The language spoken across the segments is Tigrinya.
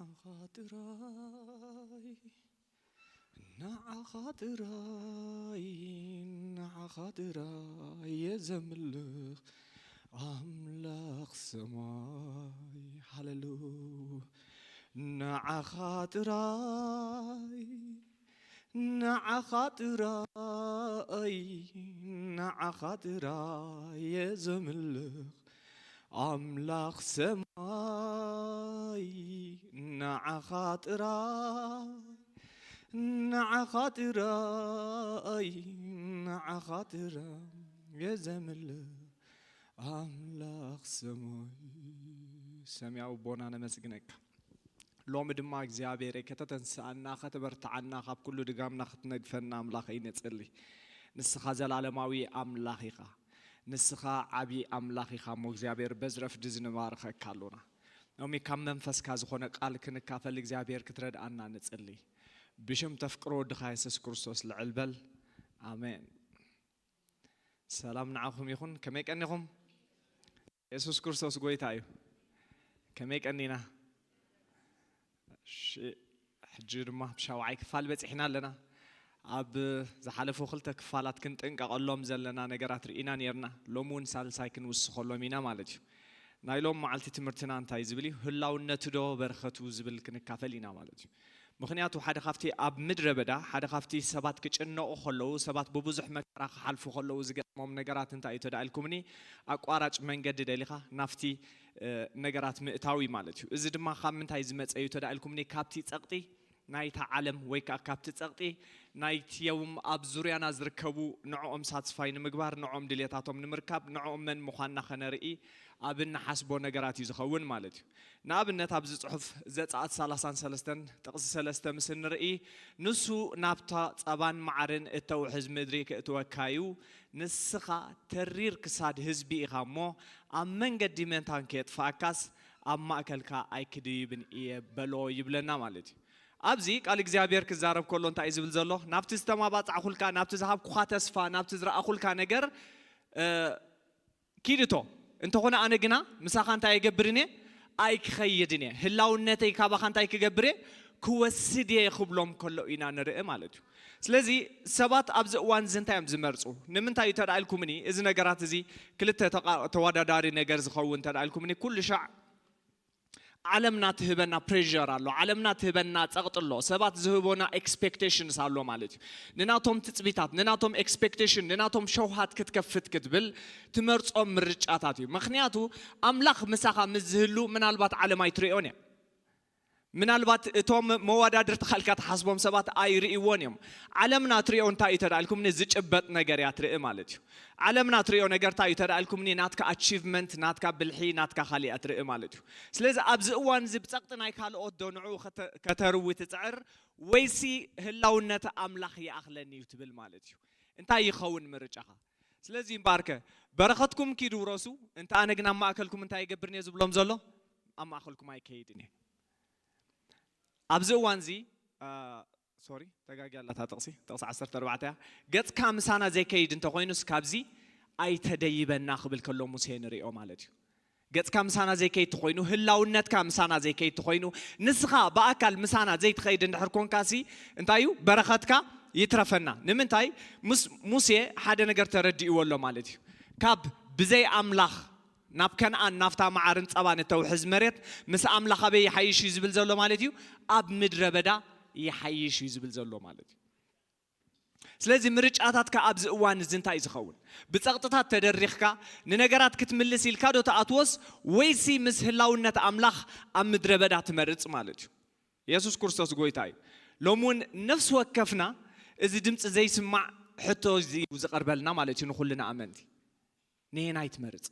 ንዓኻ ጥራይ፣ ንዓኻ ጥራይ፣ ንዓኻ ጥራይ እየ ዘምልኽ ኣምላኽ ሰማይ። ሃለሉ ንዓኻ ጥራይ፣ ንዓኻ ጥራይ፣ ንዓኻ ጥራይ እየ ዘምልኽ ኣምላኽ ሰማይ። ንዓኻ ጥራይ፣ ንዓኻ ጥራይ፣ ንዓኻ ጥራይ እየ ዘምልኽ ኣምላኽ ሰማይ። ሰማያዊ ኣቦና ነመስግነካ። ሎሚ ድማ እግዚኣብሔር ከተተንስኣና፣ ከተበርትዓና፣ ካብ ኩሉ ድጋምና ክትነግፈና ኣምላኸይ ንጽሊ። ንስኻ ዘላለማዊ ኣምላኽ ኢኻ። ንስኻ ዓቢ ኣምላኽ ኢኻ እሞ እግዚኣብሔር በዚ ረፍዲ እዚ ንባርኸካ ኣሎና። ሎሚ ካብ መንፈስካ ዝኾነ ቃል ክንካፈል እግዚኣብሔር ክትረድኣና ንጽሊ። ብሽም ተፍቅሮ ወድኻ የሱስ ክርስቶስ ልዕል በል። ኣሜን። ሰላም ንዓኹም ይኹን። ከመይ ቀኒኹም? የሱስ ክርስቶስ ጎይታ እዩ። ከመይ ቀኒና? እሺ፣ ሕጂ ድማ ኣብ ሻውዓይ ክፋል በጺሕና ኣለና። ኣብ ዝሓለፉ ክልተ ክፋላት ክንጥንቀቐሎም ዘለና ነገራት ርኢና ነይርና። ሎሚ እውን ሳልሳይ ክንውስኸሎም ኢና ማለት እዩ። ናይ ሎም መዓልቲ ትምህርትና እንታይ ዝብል እዩ? ህላውነቱ ዶ በረኸቱ ዝብል ክንካፈል ኢና ማለት እዩ። ምኽንያቱ ሓደ ካብቲ ኣብ ምድረ በዳ፣ ሓደ ካብቲ ሰባት ክጭነቑ ከለዉ፣ ሰባት ብብዙሕ መከራ ክሓልፉ ከለዉ ዝገጥሞም ነገራት እንታይ እዩ ተዳኢልኩምኒ? ኣቋራጭ መንገዲ ደሊኻ ናብቲ፣ እ፣ ነገራት ምእታው እዩ ማለት እዩ። እዚ ድማ ካብ ምንታይ ዝመጸ እዩ ተዳኢልኩምኒ? ካብቲ ጸቕጢ ናይታ ዓለም ወይ ከኣ ካብቲ ጸቕጢ ናይትዮም ኣብ ዙርያና ዝርከቡ ንዕኦም ሳትስፋይ ንምግባር፣ ንዕኦም ድልየታቶም ንምርካብ፣ ንዕኦም መን ምዃንና ከነርኢ ኣብ እንሓስቦ ነገራት እዩ ዝኸውን ማለት እዩ። ንኣብነት ኣብዚ ጽሑፍ ዘጸኣት ሰላሳን ሰለስተን ጥቕሲ ሰለስተ ምስ እንርኢ፣ ንሱ ናብታ ጸባን መዓርን እተውሕዝ ምድሪ ክእትወካ እዩ፣ ንስኻ ተሪር ክሳድ ህዝቢ ኢኻ እሞ ኣብ መንገዲ መታን ከየጥፍኣካስ ኣብ ማእከልካ ኣይክድይብን እየ በሎ ይብለና ማለት እዩ። ኣብዚ ቃል እግዚኣብሔር ክዛረብ ከሎ እንታይ እዩ ዝብል ዘሎ? ናብቲ ዝተማባጻዕኩልካ፣ ናብቲ ዝሃብኩኻ ተስፋ፣ ናብቲ ዝረኣኹልካ ነገር፣ እ፣ ኪድ እቶ። እንተኾነ ኣነ ግና ምሳኻ እንታይ ኣይገብርን እየ? ኣይክኸይድን እየ። ህላውነተይ ካባኻ እንታይ ክገብር እየ? ክወስድ እየ ክብሎም ከሎ ኢና ንርኢ ማለት እዩ። ስለዚ ሰባት ኣብዚ እዋን እዚ እንታይ እዮም ዝመርጹ? ንምንታይ እዩ ተዳኢልኩምኒ? እዚ ነገራት እዚ ክልተ ተቃ-፣ ተወዳዳሪ ነገር ዝኸውን ተዳኢልኩምኒ፣ ኩሉ ሻዕ ዓለምና ትህበና ፕሬር ኣሎ። ዓለምና ትህበና ጸቕጢ ኣሎ። ሰባት ዝህቦና ኤክስፔክቴሽንስ ኣሎ ማለት እዩ። ንናቶም ትጽቢታት፣ ንናቶም ኤክስፔክቴሽን፣ ንናቶም ሸውሃት ክትከፍት ክትብል ትመርጾም ምርጫታት እዩ። ምኽንያቱ ኣምላኽ ምሳኻ ምስ ዝህሉ ምናልባት ዓለም ኣይትርእዮን እያ። ምናልባት እቶም መወዳድርትኻ ኢልካ ትሓስቦም ሰባት ኣይርእይዎን እዮም። ዓለምና ትርእዮ እንታይ እዩ ተዳልኩም? ዝጭበጥ ነገር እያ ትርኢ ማለት እዩ። ዓለምና ትርእዮ ነገር እንታይ እዩ ተዳልኩምኒ? ናትካ ኣቺቭመንት፣ ናትካ ብልሒ፣ ናትካ ካልእ እያ ትርኢ ማለት እዩ። ስለዚ ኣብዚ እዋን እዚ ብጸቕጢ ናይ ካልኦት ዶ ንዕኡ ከተ-፣ ከተርዊ ትጽዕር፣ ወይሲ ህላውነት ኣምላኽ ይኣኽለኒ እዩ ትብል ማለት እዩ። እንታይ ይኸውን ምርጫኻ? ስለዚ እምበኣርከ በረኸትኩም ኪዱ ውረሱ፣ እንተ ኣነ ግን ኣብ ማእከልኩም እንታይ ይገብርን እየ ዝብሎም ዘሎ? ኣብ ማእከልኩም ኣይከይድን እየ። ኣብዚ እዋን እዚ፣ አ፣ ሶሪ፣ ተጋግያ ኣላ እታ ጥቕሲ፣ ጥቕሲ ዓሰርተ ኣርባዕተ እያ። "ገጽካ ምሳና ዘይከይድ እንተኾይኑስ ካብዚ ኣይተደይበና" ክብል ከሎ ሙሴ ንሪኦ ማለት እዩ። ገጽካ ምሳና ዘይከይድ ተኾይኑ፣ ህላውነትካ ምሳና ዘይከይድ ተኾይኑ፣ ንስኻ ብኣካል ምሳና ዘይትኸይድ እንድሕር ኮንካሲ፣ እንታይ እዩ? በረኸትካ ይትረፈና። ንምንታይ? ምስ-፣ ሙሴ ሓደ ነገር ተረዲእዎ ኣሎ ማለት እዩ። ካብ ብዘይ ኣምላኽ ናብ ከነኣን፣ ናብታ መዓርን ጸባን እተውሕዝ መሬት፣ ምስ ኣምላኽ ኣበይ ይሓይሽ እዩ ዝብል ዘሎ ማለት እዩ? ኣብ ምድረ በዳ ይሓይሽ እዩ ዝብል ዘሎ ማለት እዩ። ስለዚ ምርጫታትካ ኣብዚ እዋን እዚ እንታይ እዩ ዝኸውን? ብጸቕጥታት ተደሪኽካ ንነገራት ክትምልስ ኢልካ ዶ ትኣትዎስ፣ ወይሲ ምስ ህላውነት ኣምላኽ ኣብ ምድረ በዳ ትመርጽ ማለት እዩ? የሱስ ክርስቶስ ጎይታ እዩ። ሎሚ እውን ነፍሲ ወከፍና እዚ ድምፂ ዘይስማዕ ሕቶ እዚ እዩ ዝቐርበልና ማለት እዩ ንኹልና ኣመንቲ። ነየናይ ትመርጽ?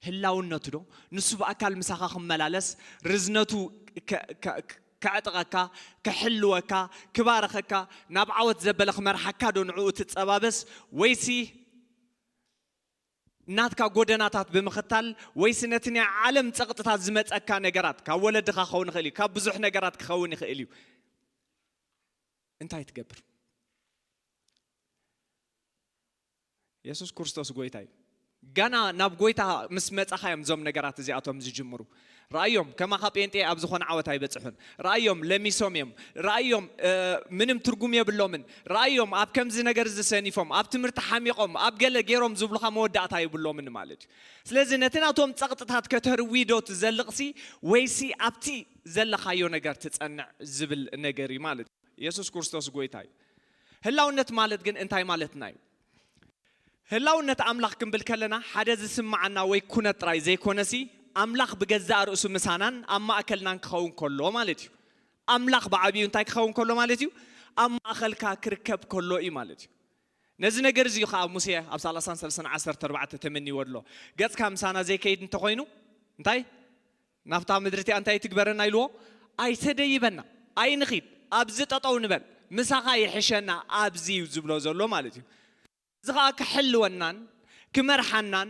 ህላውነቱ ዶ? ንሱ ብኣካል ምሳኻ ክመላለስ፣ ርዝነቱ ከ-፣ ከ-፣ ከዕጥቐካ፣ ክሕልወካ፣ ክባርኸካ፣ ናብ ዓወት ዘበለ ክመርሓካ ዶ ንዕኡ ትጸባበስ? ወይሲ ናትካ ጎደናታት ብምኽታል፣ ወይሲ ነቲ ናይ ዓለም ጸቕጥታት ዝመጸካ ነገራት፣ ካብ ወለድኻ ክኸውን ይኽእል እዩ፣ ካብ ብዙሕ ነገራት ክኸውን ይኽእል እዩ። እንታይ ትገብር? የሱስ ክርስቶስ ጎይታ እዩ። ገና ናብ ጎይታ ምስ መጻኻ እዮም እዞም ነገራት እዚኣቶም ዝጅምሩ። ረኣዮም፣ ከማኻ ጴንጤ ኣብ ዝኾነ ዓወት ኣይበጽሑን። ረኣዮም፣ ለሚሶም እዮም። ረኣዮም፣ እ፣ ምንም ትርጉም የብሎምን። ረኣዮም፣ ኣብ ከምዚ ነገር ዝሰኒፎም፣ ኣብ ትምህርቲ ሓሚቖም፣ ኣብ ገለ ገይሮም ዝብሉኻ መወዳእታ የብሎምን ማለት እዩ። ስለዚ ነቲ ናቶም ጸቕጥታት ከተርዊ ዶ ትዘልቕሲ፣ ወይሲ ኣብቲ ዘለኻዮ ነገር ትጸንዕ ዝብል ነገር እዩ ማለት እዩ። የሱስ ክርስቶስ ጎይታ እዩ። ህላውነት ማለት ግን እንታይ ማለትና እዩ? ህላውነት ኣምላኽ ክንብል ከለና ሓደ ዝስምዓና ወይ ኩነት ጥራይ ዘይኮነሲ፣ ኣምላኽ ብገዛእ ርእሱ ምሳናን ኣብ ማእከልናን ክኸውን ከሎ ማለት እዩ። ኣምላኽ ብዓብዩ እንታይ ክኸውን ከሎ ማለት እዩ? ኣብ ማእከልካ ክርከብ ከሎ እዩ ማለት እዩ። ነዚ ነገር እዚ እዩ ከዓ ሙሴ ኣብ ሰላሳን ሰለሳን ዓሰርተ ኣርባዕተ ተመንይዎ ኣሎ። "ገጽካ ምሳና ዘይከይድ እንተኾይኑ እንታይ ናብታ ምድሪ እቲኣ እንታይ ትግበረና?" ኢልዎ። "ኣይተደይበና፣ ኣይንኺድ፣ ኣብዚ ጠጠው ንበል፣ ምሳኻ ይሕሸና፣ ኣብዚ" እዩ ዝብሎ ዘሎ ማለት እዩ። እዚ ኸዓ ክሕልወናን ክመርሓናን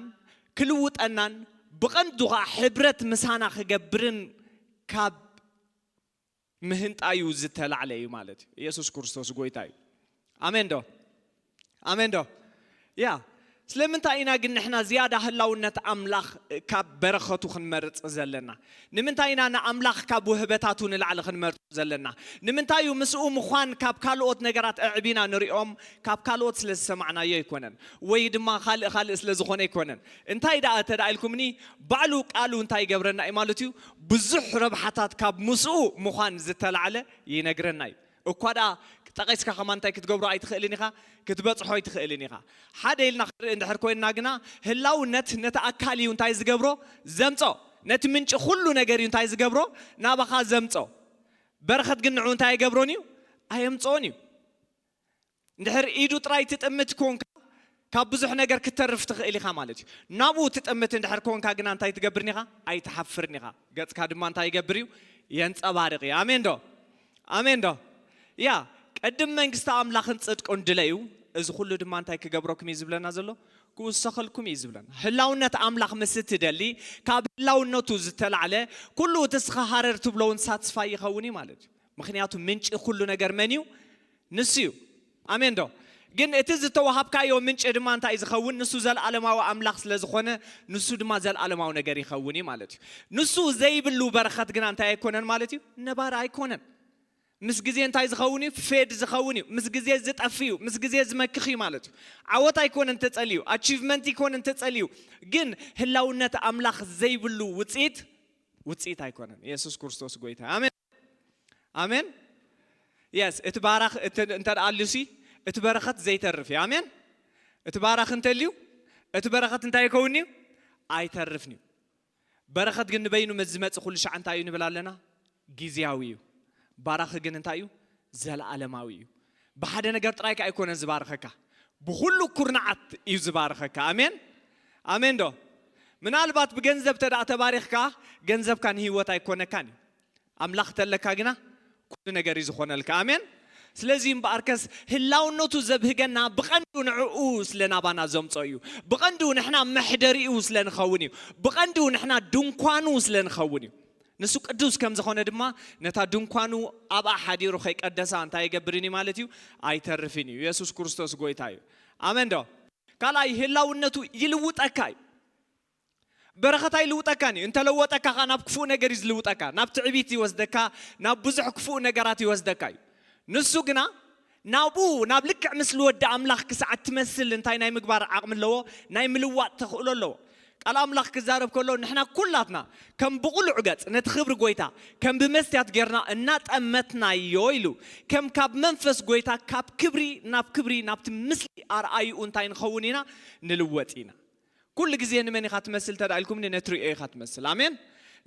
ክልውጠናን ብቐንዱ ኸዓ ሕብረት ምሳና ክገብርን ካብ ምህንጣዩ ዝተላዕለ እዩ ማለት እዩ። የሱስ ክርስቶስ ጎይታ እዩ። ኣሜን ዶ? ኣሜን ዶ? ያ። ስለምንታይ ኢና ግን ንሕና ዝያዳ ህላውነት ኣምላኽ ካብ በረኸቱ ክንመርጽ ዘለና? ንምንታይ ኢና ንኣምላኽ ካብ ውህበታቱ ንላዕሊ ክንመርጾ ዘለና? ንምንታይ እዩ ምስኡ ምዃን ካብ ካልኦት ነገራት ኣዕቢና ንሪኦም? ካብ ካልኦት ስለ ዝሰማዕናዮ ኣይኮነን፣ ወይ ድማ ካልእ ካልእ ስለ ዝኾነ ኣይኮነን። እንታይ ደኣ እንተ ደኣ ኢልኩምኒ፣ ባዕሉ ቃሉ እንታይ ይገብረና እዩ ማለት እዩ? ብዙሕ ረብሓታት ካብ ምስኡ ምዃን ዝተላዕለ ይነግረና እዩ። እኳ ደኣ ጠቒስካ ከማን እንታይ ክትገብሮ ኣይትኽእልን ኢኻ፣ ክትበጽሖ ኣይትኽእልን ኢኻ። ሓደ ኢልና ክንርኢ እንድሕር ኮይንና ግና፣ ህላውነት ነቲ ኣካል እዩ እንታይ ዝገብሮ? ዘምጾ። ነቲ ምንጪ ኩሉ ነገር እዩ እንታይ ዝገብሮ? ናባኻ ዘምጾ። በረኸት ግን ንዑ እንታይ ኣይገብሮን እዩ? ኣየምጽኦን እዩ። እንድሕር ኢዱ ጥራይ ትጥምት ኮንካ፣ ካብ ብዙሕ ነገር ክትተርፍ ትኽእል ኢኻ ማለት እዩ። ናብኡ ትጥምት እንድሕር ኮንካ ግና እንታይ ትገብርን ኢኻ? ኣይትሓፍርን ኢኻ። ገጽካ ድማ እንታይ ይገብር እዩ? የንጸባርቕ እዩ። ኣሜን ዶ? ኣሜን ዶ? ያ፣ ቅድም መንግስቲ ኣምላኽን ጽድቁን ድለዩ፣ እዚ ኩሉ ድማ እንታይ ክገብረኩም እዩ ዝብለና ዘሎ? ክውሰኸልኩም እዩ ዝብለና። ህላውነት ኣምላኽ ምስ እትደሊ፣ ካብ ህላውነቱ ዝተላዕለ ኩሉ እቲ እስኻ ሃረር ትብሎ እውን ሳትስፋይ ይኸውን እዩ ማለት እዩ። ምኽንያቱ ምንጪ ኩሉ ነገር መን እዩ? ንሱ እዩ። ኣሜን ዶ? ግን እቲ ዝተዋሃብካዮ ምንጪ ድማ እንታይ እዩ ዝኸውን? ንሱ ዘለኣለማዊ ኣምላኽ ስለ ዝኾነ፣ ንሱ ድማ ዘለኣለማዊ ነገር ይኸውን እዩ ማለት እዩ። ንሱ ዘይብሉ በረኸት ግና እንታይ ኣይኮነን ማለት እዩ? ነባሪ ኣይኮነን። ምስ ግዜ እንታይ ዝኸውን እዩ? ፌድ ዝኸውን እዩ። ምስ ግዜ ዝጠፍ እዩ። ምስ ግዜ ዝመክኽ እዩ ማለት እዩ። ዓወት ኣይኮነን ተጸልዩ፣ ኣቺቭመንት ኣይኮነን ተጸልዩ። ግን ህላውነት ኣምላኽ ዘይብሉ ውጽኢት፣ ውጽኢት ኣይኮነን። የሱስ ክርስቶስ ጎይታ። ኣሜን። ኣሜን። የስ፣ እቲ ባራኽ፣ እቲ እንተ ደኣ ኣልዩሲ፣ እቲ በረኸት ዘይተርፍ እዩ። ኣሜን። እቲ ባራኽ እንተልዩ፣ እቲ በረኸት እንታይ ይኸውን እዩ? ኣይተርፍን እዩ። በረኸት ግን ንበይኑ ምስ ዝመጽእ ኩሉ ሻዕ እንታይ እዩ ንብል ኣለና? ግዝያዊ እዩ። ባራኺ ግን እንታይ እዩ? ዘለኣለማዊ እዩ። ብሓደ ነገር ጥራይ ከኣ ኣይኮነን ዝባርኸካ፣ ብኹሉ ኩርናዓት እዩ ዝባርኸካ። ኣሜን። ኣሜን ዶ? ምናልባት ብገንዘብ ተደኣ ተባሪኽካ፣ ገንዘብካ ንህይወት ኣይኮነካን እዩ። ኣምላኽ ተለካ ግና ኩሉ ነገር እዩ ዝኾነልካ። ኣሜን። ስለዚ እምበኣርከስ ህላውነቱ ዘብህገና ብቐንዱ ንዕኡ ስለ ናባና ዘምጾ እዩ። ብቐንዱ ንሕና መሕደሪኡ ስለ ንኸውን እዩ። ብቐንዱ ንሕና ድንኳኑ ስለ ንኸውን እዩ። ንሱ ቅዱስ ከም ዝኾነ ድማ ነታ ድንኳኑ ኣብኣ ሓዲሩ ከይቀደሳ እንታይ ኣይገብርን እዩ ማለት እዩ? ኣይተርፍን እዩ። የሱስ ክርስቶስ ጎይታ እዩ። ኣሜን ዶ? ካልኣይ ህላውነቱ ይልውጠካ እዩ። በረኸት ኣይልውጠካን እዩ። እንተለወጠካ ኸኣ ናብ ክፉእ ነገር እዩ ዝልውጠካ። ናብ ትዕቢት ይወስደካ፣ ናብ ብዙሕ ክፉእ ነገራት ይወስደካ እዩ። ንሱ ግና ናብኡ፣ ናብ ልክዕ ምስሊ ወዲ ኣምላኽ ክሳዕ እትመስል እንታይ ናይ ምግባር ዓቕሚ ኣለዎ? ናይ ምልዋጥ ተኽእሎ ኣለዎ። ቃል ኣምላኽ ክዛረብ ከሎ ንሕና ኩላትና ከም ብቕሉዕ ገጽ ነቲ ክብሪ ጎይታ ከም ብመስትያት ጌርና እናጠመትናዮ ኢሉ፣ ከም ካብ መንፈስ ጎይታ ካብ ክብሪ ናብ ክብሪ ናብቲ ምስሊ ኣርኣይኡ እንታይ ንኸውን ኢና? ንልወጥ ኢና። ኩሉ ግዜ ንመን ኢኻ ትመስል እንተ ደኣ ኢልኩምኒ፣ ነቲ ርእዮ ኢኻ ትመስል። ኣሜን።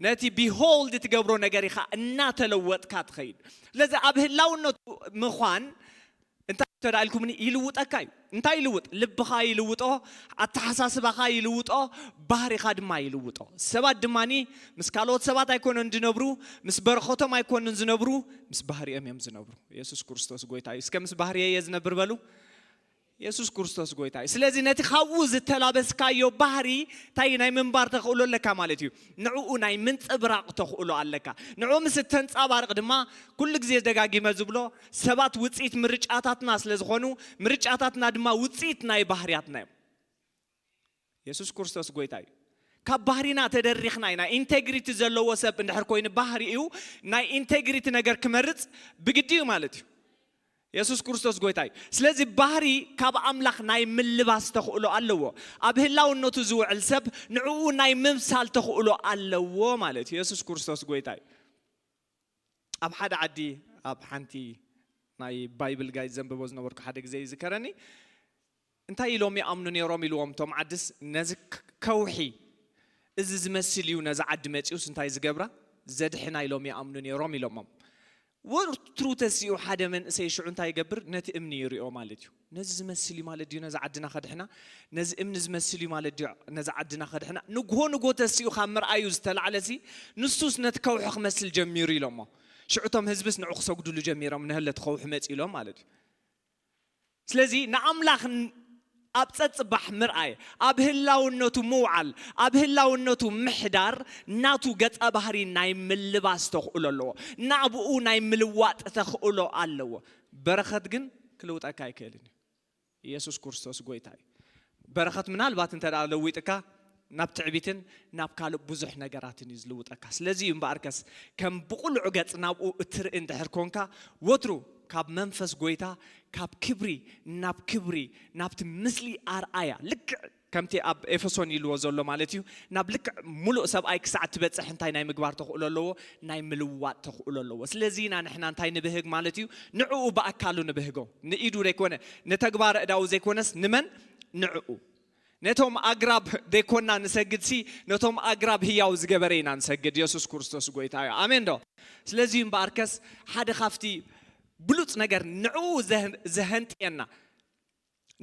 ነቲ ቢሆልድ ትገብሮ ነገር ኢኻ እናተለወጥካ ትኸይድ። ስለዚ ኣብ ህላውነቱ ምዃን እንታይ እንተ ደኣ ኢልኩምኒ፣ ይልውጠካ እዩ። እንታይ ይልውጥ? ልብኻ ይልውጦ፣ ኣተሓሳስባኻ ይልውጦ፣ ባህሪኻ ድማ ይልውጦ። ሰባት ድማኒ ምስ ካልኦት ሰባት ኣይኮነን ዝነብሩ፣ ምስ በረኸቶም ኣይኮኑን ዝነብሩ፣ ምስ ባህሪኦም እዮም ዝነብሩ። የሱስ ክርስቶስ ጎይታ እዩ። እስከ ምስ ባህርየ እየ ዝነብር በሉ። የሱስ ክርስቶስ ጎይታ እዩ። ስለዚ ነቲ ካብኡ ዝተላበስካዮ ባህሪ እንታይ ናይ ምንባር ተኽእሎ ኣለካ ማለት እዩ። ንዕኡ ናይ ምንጽብራቕ ተኽእሎ ኣለካ። ንዕኡ ምስ እተንጻባርቕ ድማ ኩሉ ግዜ ደጋጊመ ዝብሎ ሰባት ውጽኢት ምርጫታትና ስለ ዝኾኑ ምርጫታትና ድማ ውጽኢት ናይ ባህርያትና እዮም። የሱስ ክርስቶስ ጎይታ እዩ። ካብ ባህሪና ተደሪኽና ኢና። ኢንቴግሪቲ ዘለዎ ሰብ እንድሕር ኮይኑ ባህሪኡ ናይ ኢንቴግሪቲ ነገር ክመርጽ ብግዲ እዩ ማለት እዩ። የሱስ ክርስቶስ ጎይታ እዩ። ስለዚ ባህሪ ካብ ኣምላኽ ናይ ምልባስ ተኽእሎ ኣለዎ። ኣብ ህላውነቱ ዝውዕል ሰብ ንዕኡ ናይ ምምሳል ተኽእሎ ኣለዎ ማለት እዩ። የሱስ ክርስቶስ ጎይታ እዩ። ኣብ ሓደ ዓዲ ኣብ ሓንቲ ናይ ባይብል ጋይድ ዘንብቦ ዝነበርኩ ሓደ ግዜ ይዝከረኒ። እንታይ ኢሎም ይኣምኑ ነይሮም ኢልዎም እቶም ዓድስ፣ ነዚ ከውሒ እዚ ዝመስል እዩ ነዚ ዓዲ መፂኡስ እንታይ ዝገብራ ዘድሕና ኢሎም ይኣምኑ ነይሮም ኢሎሞም። ወትሩ ተሲኡ ሓደ መንእሰይ ሽዑ እንታይ ይገብር? ነቲ እምኒ ይሪኦ ማለት እዩ። ነዚ ዝመስል እዩ ማለት ድዩ ነዚ ዓድና ከድሕና? ነዚ እምኒ ዝመስል እዩ ማለት ድዩ ነዚ ዓድና ከድሕና? ንግሆ ንግሆ ተሲኡ ካብ ምርኣዩ ዝተላዕለሲ ንሱስ ነቲ ከውሒ ክመስል ጀሚሩ ኢሎሞ። ሽዑ እቶም ህዝብስ ንዑ ክሰግዱሉ ጀሚሮም፣ ነህለ እቲ ከውሒ መፂ ኢሎም ማለት እዩ። ስለዚ ንኣምላኽ ኣብ ፀፅባሕ ምርኣይ፣ ኣብ ህላውነቱ ምውዓል፣ ኣብ ህላውነቱ ምሕዳር ናቱ ገፀ ባህሪ ናይ ምልባስ ተኽእሎ ኣለዎ። ናብኡ ናይ ምልዋጥ ተኽእሎ ኣለዎ። በረኸት ግን ክልውጠካ ኣይክእልን እዩ። ኢየሱስ ክርስቶስ ጎይታ እዩ። በረኸት ምናልባት እንተ ደኣ ለዊጥካ ናብ ትዕቢትን ናብ ካልእ ብዙሕ ነገራትን እዩ ዝልውጠካ። ስለዚ እዩ እምበኣርከስ ከም ብቕሉዕ ገጽ ናብኡ እትርኢ እንድሕር ኮንካ ወትሩ ካብ መንፈስ ጎይታ ካብ ክብሪ ናብ ክብሪ ናብቲ ምስሊ ኣርኣያ ልክዕ ከምቲ ኣብ ኤፌሶን ኢልዎ ዘሎ ማለት እዩ። ናብ ልክዕ ሙሉእ ሰብኣይ ክሳዕ ትበጽሕ እንታይ ናይ ምግባር ተኽእሎ ኣለዎ? ናይ ምልዋጥ ተኽእሎ ኣለዎ። ስለዚ ኢና ንሕና እንታይ ንብህግ ማለት እዩ? ንዕኡ ብኣካሉ ንብህጎ። ንኢዱ ዘይኮነ፣ ንተግባረ እዳው ዘይኮነስ ንመን? ንዕኡ። ነቶም ኣግራብ ዘይኮና ንሰግድሲ፣ ነቶም ኣግራብ ህያው ዝገበረ ኢና ንሰግድ። የሱስ ክርስቶስ ጎይታ እዩ። ኣሜን ዶ? ስለዚ እምበኣርከስ ሓደ ካብቲ ብሉጽ ነገር ንዕኡ ዘህ- ዘህንጥየና፣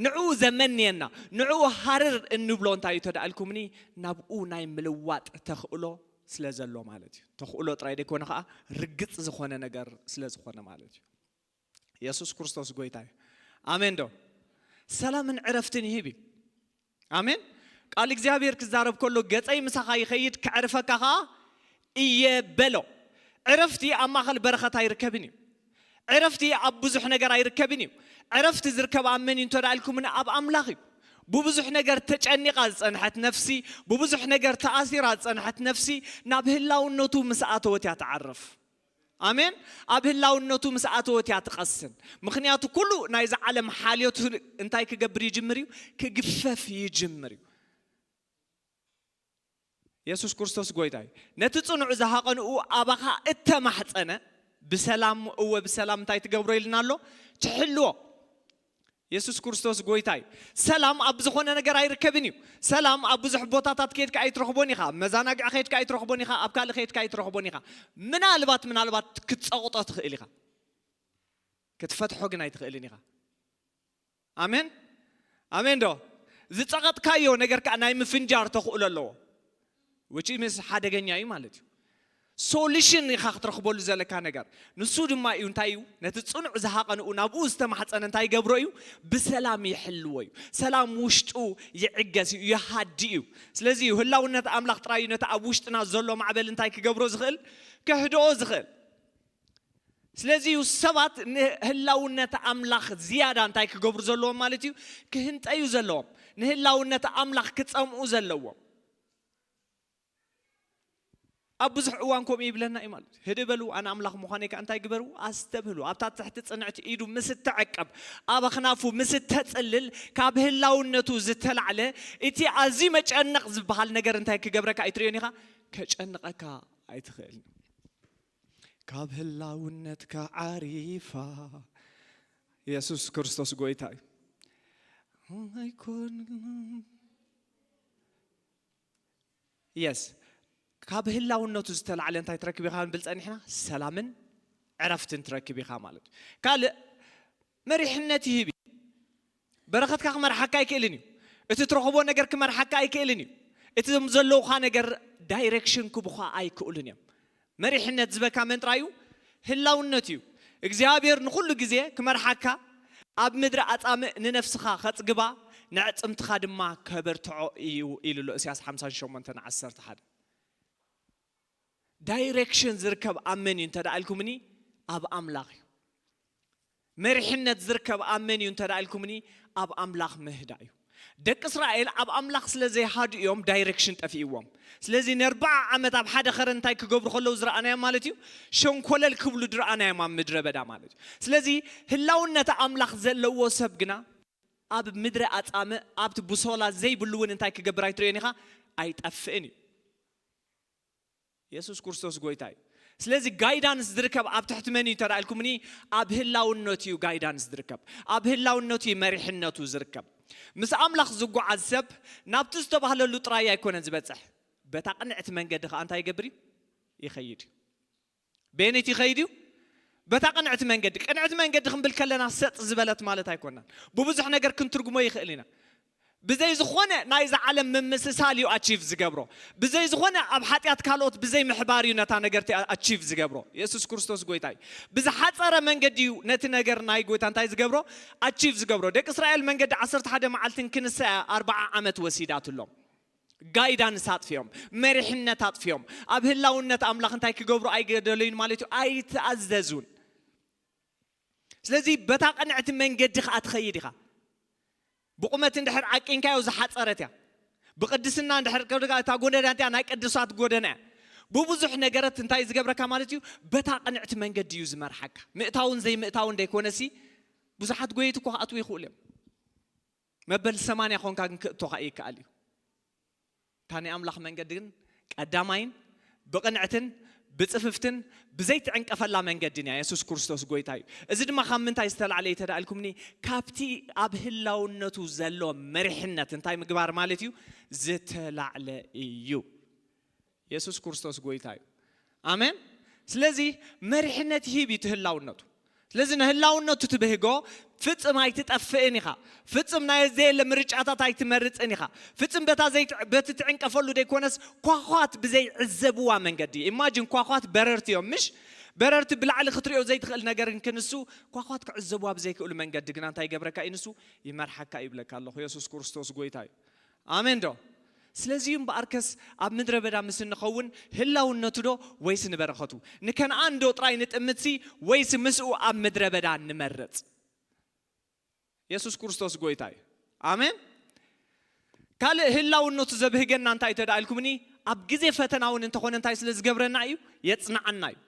ንዕኡ ዘመንየና፣ ንዕኡ ሃርር እንብሎ እንታይ እዩ ተዳኣልኩምኒ? ናብኡ ናይ ምልዋጥ ተኽእሎ ስለ ዘሎ ማለት እዩ። ተኽእሎ ጥራይ ዘይኮነ ከዓ ርግጽ ዝኾነ ነገር ስለ ዝኾነ ማለት እዩ። የሱስ ክርስቶስ ጎይታ እዩ። ኣሜን ዶ? ሰላምን ዕረፍትን ይህብ እዩ። ኣሜን። ቃል እግዚኣብሔር ክዛረብ ከሎ ገጸይ ምሳኻ ይኸይድ ከዕርፈካ ከዓ እየ በሎ። ዕረፍቲ ኣብ ማእኸል በረኸት ኣይርከብን እዩ። ዕረፍቲ ኣብ ብዙሕ ነገር ኣይርከብን እዩ። ዕረፍቲ ዝርከብ ኣብ መን እዩ እንተ ደኣ ኢልኩምኒ ኣብ ኣምላኽ እዩ። ብብዙሕ ነገር ተጨኒቓ ዝጸንሐት ነፍሲ፣ ብብዙሕ ነገር ተኣሲራ ዝጸንሐት ነፍሲ ናብ ህላውነቱ ምስ ኣተወት እያ ትዓርፍ። ኣሜን። ኣብ ህላውነቱ ምስ ኣተወት እያ ትቐስን። ምኽንያቱ ኩሉ ናይዚ ዓለም ሓልዮት እንታይ ክገብር ይጅምር እዩ? ክግፈፍ ይጅምር እዩ። የሱስ ክርስቶስ ጎይታ እዩ። ነቲ ጽኑዕ ዝሃቐንኡ ኣባኻ እተማሕጸነ ብሰላም እወ ብሰላም እንታይ ትገብሮ ኢልና ኣሎ? ትሕልዎ። የሱስ ክርስቶስ ጎይታ እዩ። ሰላም ኣብ ዝኾነ ነገር ኣይርከብን እዩ። ሰላም ኣብ ብዙሕ ቦታታት ከይድካ ኣይትረኽቦን ኢኻ። ኣብ መዛናግዒ ከይድካ ኣይትረኽቦን ኢኻ። ኣብ ካልእ ከይድካ ኣይትረኽቦን ኢኻ። ምናልባት ምናልባት ክትጸቕጦ ትኽእል ኢኻ። ክትፈትሖ ግን ኣይትኽእልን ኢኻ። ኣሜን ኣሜን ዶ? ዝጸቐጥካዮ ነገር ከዓ ናይ ምፍንጃር ተኽእሎ ኣለዎ። Which is ሓደገኛ እዩ ማለት እዩ። ሶሉሽን ኢኻ ክትረኽበሉ ዘለካ ነገር ንሱ ድማ እዩ። እንታይ እዩ? ነቲ ጽኑዕ ዝሃቐንኡ ናብኡ ዝተማሕጸነ እንታይ ይገብሮ እዩ? ብሰላም ይሕልዎ እዩ። ሰላም ውሽጡ ይዕገስ እዩ፣ ይሃዲ እዩ። ስለዚ እዩ ህላውነት ኣምላኽ ጥራይ እዩ ነቲ ኣብ ውሽጥና ዘሎ ማዕበል እንታይ ክገብሮ ዝኽእል? ከህድኦ ዝኽእል። ስለዚ እዩ ሰባት ንህላውነት ኣምላኽ ዝያዳ እንታይ ክገብሩ ዘለዎም ማለት እዩ? ክህንጠዩ ዘለዎም፣ ንህላውነት ኣምላኽ ክጸምኡ ዘለዎም። ኣብ ብዙሕ እዋን ከምኡ ይብለና እዩ ማለት እዩ። ህድእ በሉ፣ ኣነ ኣምላኽ ምዃነይ ከኣ እንታይ ግበሩ? ኣስተብህሉ። ኣብታ ትሕቲ ጽንዕቲ ኢዱ ምስ እተዐቀብ፣ ኣብ ኣኽናፉ ምስ እተጽልል፣ ካብ ህላውነቱ ዝተላዕለ እቲ ኣዝዩ መጨነቕ ዝበሃል ነገር እንታይ ክገብረካ ኣይትርእዮን ኢኻ? ከጨንቐካ ኣይትኽእልን። ካብ ህላውነትካ ዓሪፋ የሱስ ክርስቶስ ጎይታ እዩ። ኣይኮን የስ ካብ ህላውነቱ ዝተላዕለ እንታይ ትረክብ ኢኻ ክንብል ጸኒሕና? ሰላምን ዕረፍትን ትረክብ ኢኻ ማለት እዩ። ካልእ መሪሕነት ይህብ እዩ። በረኸትካ ክመርሓካ ኣይክእልን እዩ። እቲ ትረኽቦ ነገር ክመርሓካ ኣይክእልን እዩ። እቲ ዘለውኻ ነገር ዳይሬክሽን ክቡኻ ኣይክእሉን እዮም። መሪሕነት ዝበካ መን ጥራይ እዩ? ህላውነት እዩ። እግዚኣብሔር ንኹሉ ግዜ ክመርሓካ፣ ኣብ ምድሪ ኣጻምእ ንነፍስኻ ከጽግባ፣ ነዕጽምትኻ ድማ ከበርትዖ እዩ ኢሉ ኣሎ እሳያስ ሓምሳን ሸሞንተን ዓሰርተ ሓደ። ዳይሬክሽን ዝርከብ ኣብ መን እዩ እንተ ደኣ ኢልኩምኒ፣ ኣብ ኣምላኽ እዩ። መሪሕነት ዝርከብ ኣብ መን እዩ እንተ ደኣ ኢልኩምኒ፣ ኣብ ኣምላኽ ምህዳእ እዩ። ደቂ እስራኤል ኣብ ኣምላኽ ስለ ዘይሃዱ እዮም ዳይሬክሽን ጠፊእዎም። ስለዚ ንኣርብዓ ዓመት ኣብ ሓደ ኸረን እንታይ ክገብሩ ከለዉ ዝረኣናዮም ማለት እዩ? ሸንኮለል ክብሉ ዝረኣናዮም ኣብ ምድረ በዳ ማለት እዩ። ስለዚ ህላውነት ኣምላኽ ዘለዎ ሰብ ግና ኣብ ምድሪ ኣጻምእ ኣብቲ ብሶላ ዘይብሉ እውን እንታይ ክገብር ኣይትርእዮን ኢኻ? ኣይጠፍእን እዩ። የሱስ ክርስቶስ ጎይታ እዩ። ስለዚ ጋይዳንስ ዝርከብ ኣብ ትሕቲ መን እዩ ተዳኢልኩምኒ? ኣብ ህላውነቱ እዩ ጋይዳንስ ዝርከብ። ኣብ ህላውነቱ እዩ መሪሕነቱ ዝርከብ። ምስ ኣምላኽ ዝጓዓዝ ሰብ ናብቲ ዝተባህለሉ ጥራይ ኣይኮነን ዝበጽሕ። በታ ቅንዕቲ መንገዲ ከኣ እንታይ ይገብር እዩ? ይኸይድ እዩ። ቤኒት ይኸይድ እዩ። በታ ቅንዕቲ መንገዲ፣ ቅንዕቲ መንገዲ ክንብል ከለና ሰጥ ዝበለት ማለት ኣይኮናን። ብብዙሕ ነገር ክንትርጉሞ ይኽእል ኢና። ብዘይ ዝኾነ ናይዛ ዓለም ምምስሳል እዩ ኣቺቭ ዝገብሮ። ብዘይ ዝኾነ ኣብ ሓጢኣት ካልኦት ብዘይ ምሕባር እዩ ነታ ነገርቲ ኣቺቭ ዝገብሮ። የሱስ ክርስቶስ ጎይታ እዩ። ብዝሓፀረ መንገዲ እዩ ነቲ ነገር ናይ ጎይታ እንታይ ዝገብሮ? ኣቺቭ ዝገብሮ። ደቂ እስራኤል መንገዲ ዓሰርተ ሓደ መዓልትን ክንሳ ኣርብዓ ዓመት ወሲዳትሎም። ጋይዳንስ ኣጥፊኦም፣ መሪሕነት ኣጥፊኦም። ኣብ ህላውነት ኣምላኽ እንታይ ክገብሩ ኣይገደሉን ማለት እዩ? ኣይተኣዘዙን። ስለዚ በታ ቅንዕቲ መንገዲ ኸኣ ትኸይድ ኢኻ። ብቑመት እንድሕር ዓቂንካዮ ዝሓጸረት እያ። ብቕድስና እንድሕር ከድካ እታ ጎደና እቲኣ ናይ ቅዱሳት ጎደና እያ። ብብዙሕ ነገረት እንታይ ዝገብረካ ማለት እዩ? በታ ቅንዕቲ መንገዲ እዩ ዝመርሓካ። ምእታውን ዘይምእታውን ደይኮነሲ ብዙሓት ጎየይቲ እኮ ክኣትዉ ይኽእሉ እዮም። መበል ሰማንያ ኾንካ ግን ክእቶኻ ይከኣል እዩ። እታ ናይ ኣምላኽ መንገዲ ግን ቀዳማይን ብቕንዕትን ብጽፍፍትን ብዘይትዕንቀፈላ መንገድን እያ። የሱስ ክርስቶስ ጎይታ እዩ። እዚ ድማ ካብ ምንታይ ዝተላዕለ እዩ ተዳኢልኩምኒ? ካብቲ ኣብ ህላውነቱ ዘሎ መሪሕነት እንታይ ምግባር ማለት እዩ? ዝተላዕለ እዩ። የሱስ ክርስቶስ ጎይታ እዩ። ኣሜን። ስለዚ መሪሕነት ይህብ እዩ እቲ ህላውነቱ። ስለዚ ንህላውነቱ ትብህጎ ፍጽም ኣይትጠፍእን ኢኻ። ፍጽም ናይ ዘየለ ምርጫታት ኣይትመርጽን ኢኻ። ፍጽም በታ ዘይት- በቲ ትዕንቀፈሉ ዘይኮነስ ኳኳት ብዘይዕዘብዋ መንገዲ። ኢማጂን ኳኳት በረርቲ እዮም ምሽ? በረርቲ ብላዕሊ ክትሪኦ ዘይትኽእል ነገር ክንሱ ኳኳት ክዕዘብዋ ብዘይክእሉ መንገዲ ግና እንታይ ይገብረካ እዩ ንሱ? ይመርሓካ ይብለካ ኣለኹ። የሱስ ክርስቶስ ጎይታ እዩ። ኣሜን ዶ? ስለዚ እዩ እምበኣርከስ ኣብ ምድረ በዳ ምስ እንኸውን ህላውነቱ ዶ ወይስ ንበረኸቱ? ንከነኣን ዶ ጥራይ ንጥምትሲ ወይስ ምስኡ ኣብ ምድረ በዳ ንመርጽ? የሱስ ክርስቶስ ጎይታ እዩ። ኣሜን። ካልእ ህላውነቱ ዘብህገና እንታይ እዩ ተዳኢልኩምኒ? ኣብ ግዜ ፈተና እውን እንተኾነ እንታይ ስለ ዝገብረና እዩ? የጽንዓና እዩ።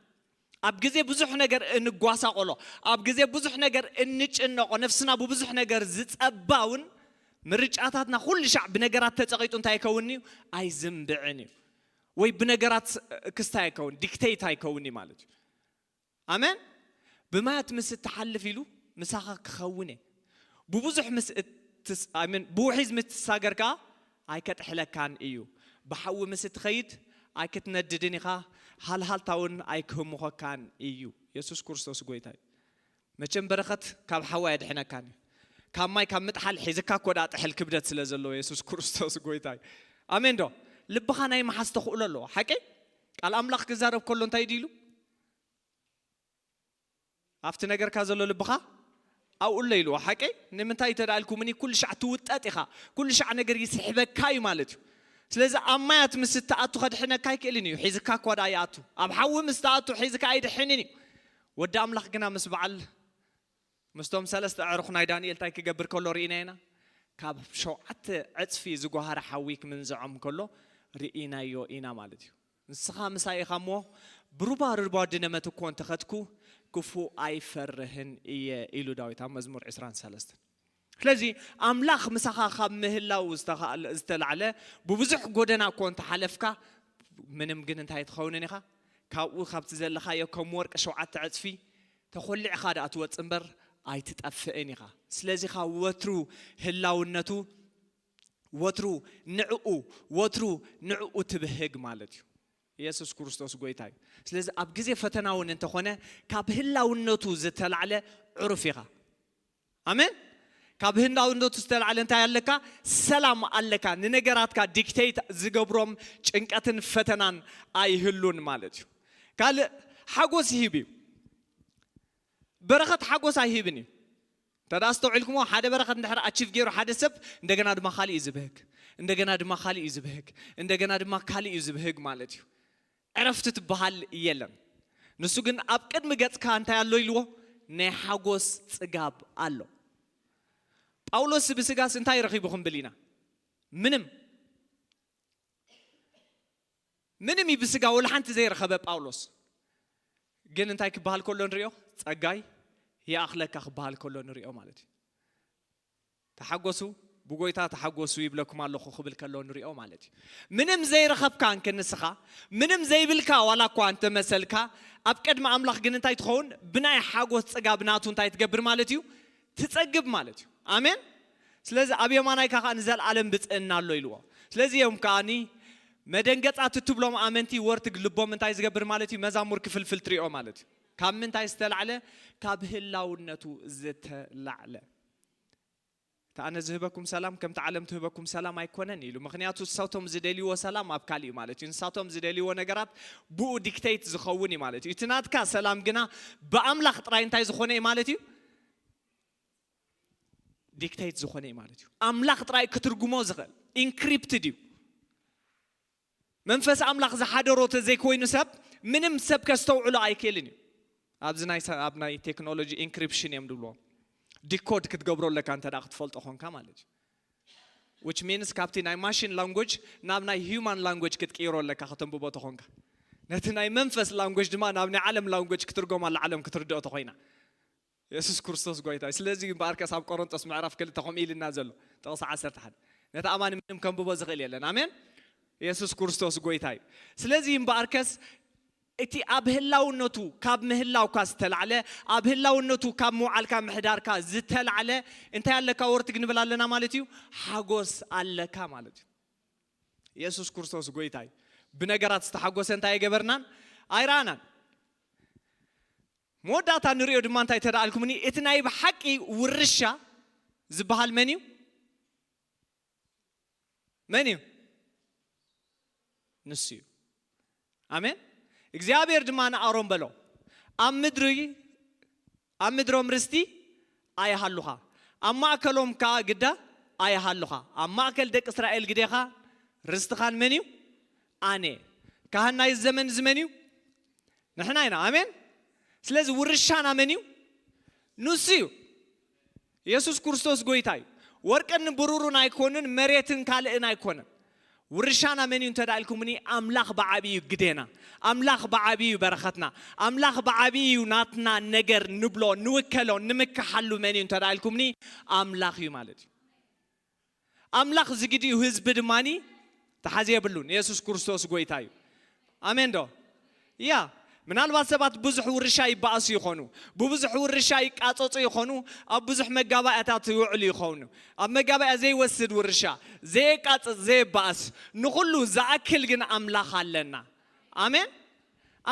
ኣብ ግዜ ብዙሕ ነገር እንጓሳቆሎ፣ ኣብ ግዜ ብዙሕ ነገር እንጭነቆ፣ ነፍስና ብብዙሕ ነገር ዝጸባ እውን ምርጫታትና ኩሉ ሻዕ ብነገራት ተጸቒጡ እንታይ ይከውን እዩ? ኣይዝንብዕን እዩ። ወይ ብነገራት ክስታይ ኣይከውን፣ ዲክቴት ኣይከውን እዩ ማለት እዩ። ኣሜን። ብማያት ምስ እትሓልፍ ኢሉ ምሳኻ ክኸውን እየ። ብብዙሕ ምስ እትስ- ኣሜን፣ ብውሒዝ ምስ ትሳገር ከኣ ኣይከጥሕለካን እዩ። ብሓዊ ምስ እትኸይድ ኣይክትነድድን ኢኻ፣ ሃልሃልታ እውን ኣይክህምኾካን እዩ። የሱስ ክርስቶስ ጎይታ እዩ። መቸም በረኸት ካብ ሓዊ ኣየድሕነካን እዩ። ካብ ማይ ካብ ምጥሓል ሒዝካ እኮ ደኣ ጥሕል ክብደት ስለ ዘለዎ የሱስ ክርስቶስ ጎይታ እዩ። ኣሜን ዶ? ልብኻ ናይ ምሓዝ ተኽእሎ ኣለዎ። ሓቂ? ቃል ኣምላኽ ክዛረብ ከሎ እንታይ ድዩ ኢሉ? ኣብቲ ነገርካ ዘሎ ልብኻ ኣብኡ ኣሎ ኢልዎ። ሓቂ? ንምንታይ እዩ ተዳልኩምኒ? ኩሉ ሻዕ ትውጠጥ ኢኻ። ኩሉ ሻዕ ነገር ይስሕበካ እዩ ማለት እዩ። ስለዚ ኣብ ማያት ምስ እትኣቱ ከድሕነካ ኣይክእልን እዩ። ሒዝካ እኳ ደኣ ይኣቱ። ኣብ ሓዊ ምስ ተኣቱ ሒዝካ ኣይድሕንን እዩ። ወዲ ኣምላኽ ግና ምስ በዓል ምስቶም ሰለስተ ኣዕሩኽ ናይ ዳንኤል እንታይ ክገብር ከሎ ርኢና ኢና? ካብ ሸውዓተ ዕጽፊ ዝጓሃረ ሓዊ ክምንዝዖም ከሎ ርኢናዮ ኢና ማለት እዩ። ንስኻ ምሳይ ኢኻ እሞ ብሩባ ሩባ ድነ መትኮ እንተኸድኩ ክፉእ ኣይፈርህን እየ ኢሉ ዳዊት ኣብ መዝሙር ዕስራን ሰለስተን። ስለዚ ኣምላኽ ምሳኻ ካብ ምህላው ዝተኻእለ- ዝተላዕለ ብብዙሕ ጎደና እኮ እንተሓለፍካ ምንም ግን እንታይ ትኸውንን ኢኻ? ካብኡ ካብቲ ዘለኻዮ ከም ወርቂ ሸውዓተ ዕጽፊ ተኾሊዕኻ ደኣ ትወጽእ እምበር ኣይትጠፍእን ኢኻ። ስለዚ ኻ ወትሩ ህላውነቱ ወትሩ ንዕኡ ወትሩ ንዕኡ ትብህግ ማለት እዩ። ኢየሱስ ክርስቶስ ጎይታ እዩ። ስለዚ ኣብ ግዜ ፈተና እውን እንተኾነ ካብ ህላውነቱ ዝተላዕለ ዕሩፍ ኢኻ። ኣሜን። ካብ ህላውነቱ ዝተላዕለ እንታይ ኣለካ? ሰላም ኣለካ። ንነገራትካ ዲክቴት ዝገብሮም ጭንቀትን ፈተናን ኣይህሉን ማለት እዩ። ካልእ ሓጎስ ይህብ እዩ። በረኸት ሓጎስ ኣይህብን እዩ። እንተ ደኣ ኣስተውዒልኩሞ ሓደ በረኸት እንድሕር ኣቺቭ ገይሩ ሓደ ሰብ እንደገና ድማ ካሊእ እዩ ዝብህግ፣ እንደገና ድማ ካሊእ እዩ ዝብህግ፣ እንደገና ድማ ካሊእ እዩ ዝብህግ ማለት እዩ። ዕረፍቲ ትበሃል የለን። ንሱ ግን ኣብ ቅድሚ ገጽካ እንታይ ኣሎ ኢልዎ? ናይ ሓጎስ ጽጋብ ኣሎ። ጳውሎስ ብስጋስ እንታይ ረኺቡ ክንብል ኢና? ምንም። ምንም እዩ ብስጋ ወላ ሓንቲ ዘይረኸበ ጳውሎስ። ግን እንታይ ክበሃል ከሎ ንሪኦ? ጸጋይ ይኣኽለካ ክበሃል ከሎ ንሪኦ ማለት እዩ። ተሓጎሱ፣ ብጎይታ ተሓጎሱ ይብለኩም ኣለኹ ክብል ከሎ ንሪኦ ማለት እዩ። ምንም ዘይረኸብካ እንከ ንስኻ፣ ምንም ዘይብልካ ዋላ እኳ እንተመሰልካ፣ ኣብ ቅድሚ ኣምላኽ ግን እንታይ ትኸውን? ብናይ ሓጎስ ጽጋብ ናቱ እንታይ ትገብር ማለት እዩ? ትጸግብ ማለት እዩ። ኣሜን። ስለዚ ኣብ የማናይካ ከኣ ንዘለኣለም ብጽእና ኣሎ ኢልዎ። ስለዚ እዮም ከኣኒ መደንገጻት እትብሎም ኣመንቲ ወርትግ ልቦም እንታይ ዝገብር ማለት እዩ? መዛሙር ክፍልፍል ትሪኦ ማለት እዩ። ካብ ምንታይ ዝተላዕለ? ካብ ህላውነቱ ዝተላዕለ። እታ ኣነ ዝህበኩም ሰላም ከምቲ ዓለም ትህበኩም ሰላም ኣይኮነን ኢሉ። ምኽንያቱ እሳቶም ዝደልይዎ ሰላም ኣብ ካልእ እዩ ማለት እዩ። ንሳቶም ዝደልይዎ ነገራት ብኡ ዲክቴት ዝኸውን እዩ ማለት እዩ። እቲ ናትካ ሰላም ግና ብኣምላኽ ጥራይ እንታይ ዝኾነ እዩ ማለት እዩ? ዲክቴት ዝኾነ እዩ ማለት እዩ። ኣምላኽ ጥራይ ክትርጉሞ ዝኽእል ኢንክሪፕትድ እዩ። መንፈስ ኣምላኽ ዝሓደሮ ተዘይኮይኑ ሰብ ምንም ሰብ ከስተውዕሎ ኣይክእልን እዩ። ኣብዚ ናይ ሰ- ኣብ ናይ ቴክኖሎጂ ኢንክሪፕሽን እዮም ድብልዎ። ዲኮድ ክትገብሮ ኣለካ እንተ ደኣ ክትፈልጦ ኾንካ ማለት እዩ። Which means ካብቲ ናይ ማሽን ላንጉጅ ናብ ናይ ሂውማን ላንጉጅ ክትቅይሮ ኣለካ ከተንብቦ ተኾንካ። ነቲ ናይ መንፈስ ላንጉጅ ድማ ናብ ናይ ዓለም ላንጉጅ ክትርጎም ኣላ ዓለም ክትርድኦ ተኾይና። የሱስ ክርስቶስ ጎይታ እዩ። ስለዚ እምበኣርከስ ኣብ ቆሮንጦስ ምዕራፍ ክልተ ከምኡ ኢልና ዘሎ ጥቕሲ ዓሰርተ ሓደ ነቲ ኣማኒ ምንም ከንብቦ ዝኽእል የለን። ኣሜን። የሱስ ክርስቶስ ጎይታ እዩ። ስለዚ እምበኣርከስ እቲ ኣብ ህላውነቱ ካብ ምህላውካ ዝተላዕለ፣ ኣብ ህላውነቱ ካብ ምውዓልካ ምሕዳርካ ዝተላዕለ እንታይ ኣለካ ወርትግ ንብል ኣለና ማለት እዩ? ሓጎስ ኣለካ ማለት እዩ። የሱስ ክርስቶስ ጎይታ እዩ። ብነገራት ዝተሓጎሰ እንታይ ኣይገበርናን? ኣይረኣናን። መወዳእታ ንሪኦ ድማ እንታይ ተደኣልኩምኒ? እቲ ናይ ብሓቂ ውርሻ ዝበሃል መን እዩ? መን እዩ? ንሱ እዩ። ኣሜን። እግዚኣብሔር ድማ ንኣሮን በሎ፣ ኣብ ምድሪ ኣብ ምድሮም ርስቲ ኣይሃሉኻ፣ ኣብ ማእከሎም ከኣ ግዳ ኣይሃሉኻ። ኣብ ማእከል ደቂ እስራኤል ግዴኻ ርስትኻን መን እዩ? ኣነ። ካህን ናይ ዘመን እዚ መን እዩ? ንሕና ኢና። ኣሜን። ስለዚ ውርሻና መን እዩ? ንሱ እዩ። የሱስ ክርስቶስ ጎይታ እዩ። ወርቅን ብሩሩን ኣይኮንን፣ መሬትን ካልእን ኣይኮነን። ውርሻና መን እዩ እንተ ደኣ ኢልኩምኒ፣ ኣምላኽ ብዓብዪ እዩ ግዴና። ኣምላኽ ብዓብዪ እዩ በረኸትና። ኣምላኽ ብዓብዪ እዩ ናትና ነገር ንብሎ፣ ንውከሎ፣ ንምክሓሉ መን እዩ እንተ ደኣ ኢልኩምኒ፣ ኣምላኽ እዩ ማለት እዩ። ኣምላኽ ዝግዲኡ ህዝቢ ድማኒ ተሓዚ የብሉን። የሱስ ክርስቶስ ጎይታ እዩ። ኣሜን ዶ? ያ። ምናልባት ሰባት ብዙሕ ውርሻ ይበኣሱ ይኾኑ፣ ብብዙሕ ውርሻ ይቃጸጹ ይኾኑ፣ ኣብ ብዙሕ መጋባእያታት ይውዕሉ ይኾኑ። ኣብ መጋባእያ ዘይወስድ ውርሻ፣ ዘየቃጽጽ፣ ዘየባእስ፣ ንኹሉ ዝኣክል ግን ኣምላኽ ኣለና። ኣሜን።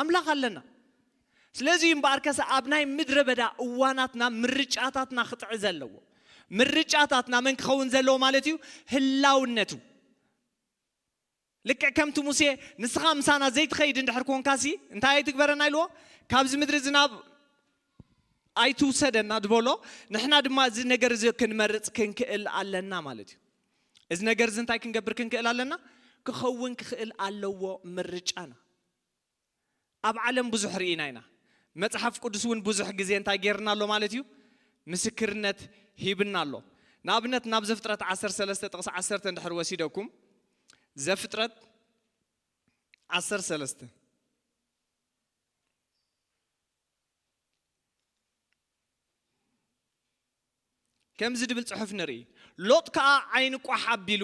ኣምላኽ ኣለና። ስለዚ እዩ እምበኣርከስ ኣብ ናይ ምድረ በዳ እዋናትና ምርጫታትና ክጥዕዝ ኣለዎ። ምርጫታትና መን ክኸውን ዘለዎ ማለት እዩ? ህላውነቱ። ልክዕ ከምቲ ሙሴ ንስኻ ምሳና ዘይትኸይድ እንድሕር ኮንካሲ እንታይ ኣይትግበረና ኢልዎ? ካብዚ ምድሪ ዝናብ ኣይትውሰደና ዝበሎ፣ ንሕና ድማ እዚ ነገር እዚ ክንመርጽ ክንክእል ኣለና ማለት እዩ። እዚ ነገር እዚ እንታይ ክንገብር ክንክእል ኣለና? ክኸውን ክኽእል ኣለዎ ምርጫና። ኣብ ዓለም ብዙሕ ርኢና ኢና። መጽሓፍ ቅዱስ እውን ብዙሕ ግዜ እንታይ ጌርና ኣሎ ማለት እዩ? ምስክርነት ሂብና ኣሎ። ንኣብነት ናብ ዘፍጥረት ዓሰርተ ሰለስተ ጥቕሲ ዓሰርተ እንድሕር ወሲደኩም፣ ዘፍጥረት ዓሰርተ ሰለስተ ከምዚ ድብል ጽሑፍ ንርኢ። ሎጥ ከኣ ዓይኒ ቋሕ ኣቢሉ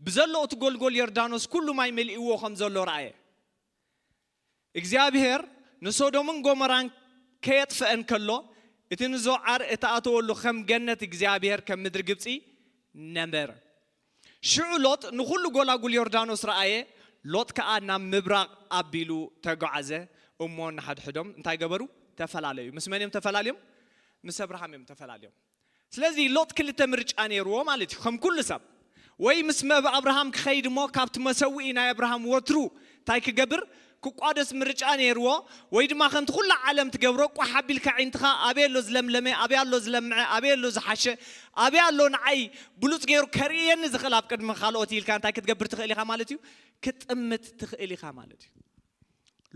ብዘሎ እቲ ጎልጎል ዮርዳኖስ ኩሉ ማይ መሊእዎ ከም ዘሎ ረኣየ። እግዚኣብሔር ንሶዶምን ጎሞራን ከየጥፍአን ከሎ፣ እቲ ንዞዓር እተኣተወሉ ከም ገነት እግዚኣብሔር ከም ምድሪ ግብጺ ነበረ። ሽዑ ሎጥ ንኹሉ ጎላጉል ዮርዳኖስ ረኣየ። ሎጥ ከኣ ናብ ምብራቕ ኣቢሉ ተጓዓዘ። እሞ ንሓድሕዶም እንታይ ገበሩ? ተፈላለዩ። ምስ መን እዮም ተፈላለዮም? ምስ ኣብርሃም እዮም ተፈላለዮም። ስለዚ ሎጥ ክልተ ምርጫ ነይርዎ ማለት እዩ። ከም ኩሉ ሰብ ወይ ምስ መብ ኣብርሃም ክኸይድ እሞ ካብቲ መሰውኢ ናይ ኣብርሃም ወትሩ እንታይ ክገብር ክቋደስ ምርጫ ነይርዎ፣ ወይ ድማ ከምቲ ኩላ ዓለም ትገብሮ ቋሕ ኣቢልካ ዒንትኻ ኣበይ ኣሎ ዝለምለመ፣ ኣበይ ኣሎ ዝለምዐ፣ ኣበይ ኣሎ ዝሓሸ፣ ኣበይ ኣሎ ንዓይ ብሉጽ ገይሩ ከርእየኒ ዝኽእል ኣብ ቅድሚ ካልኦት ኢልካ እንታይ ክትገብር ትኽእል ኢኻ ማለት እዩ? ክትጥምት ትኽእል ኢኻ ማለት እዩ።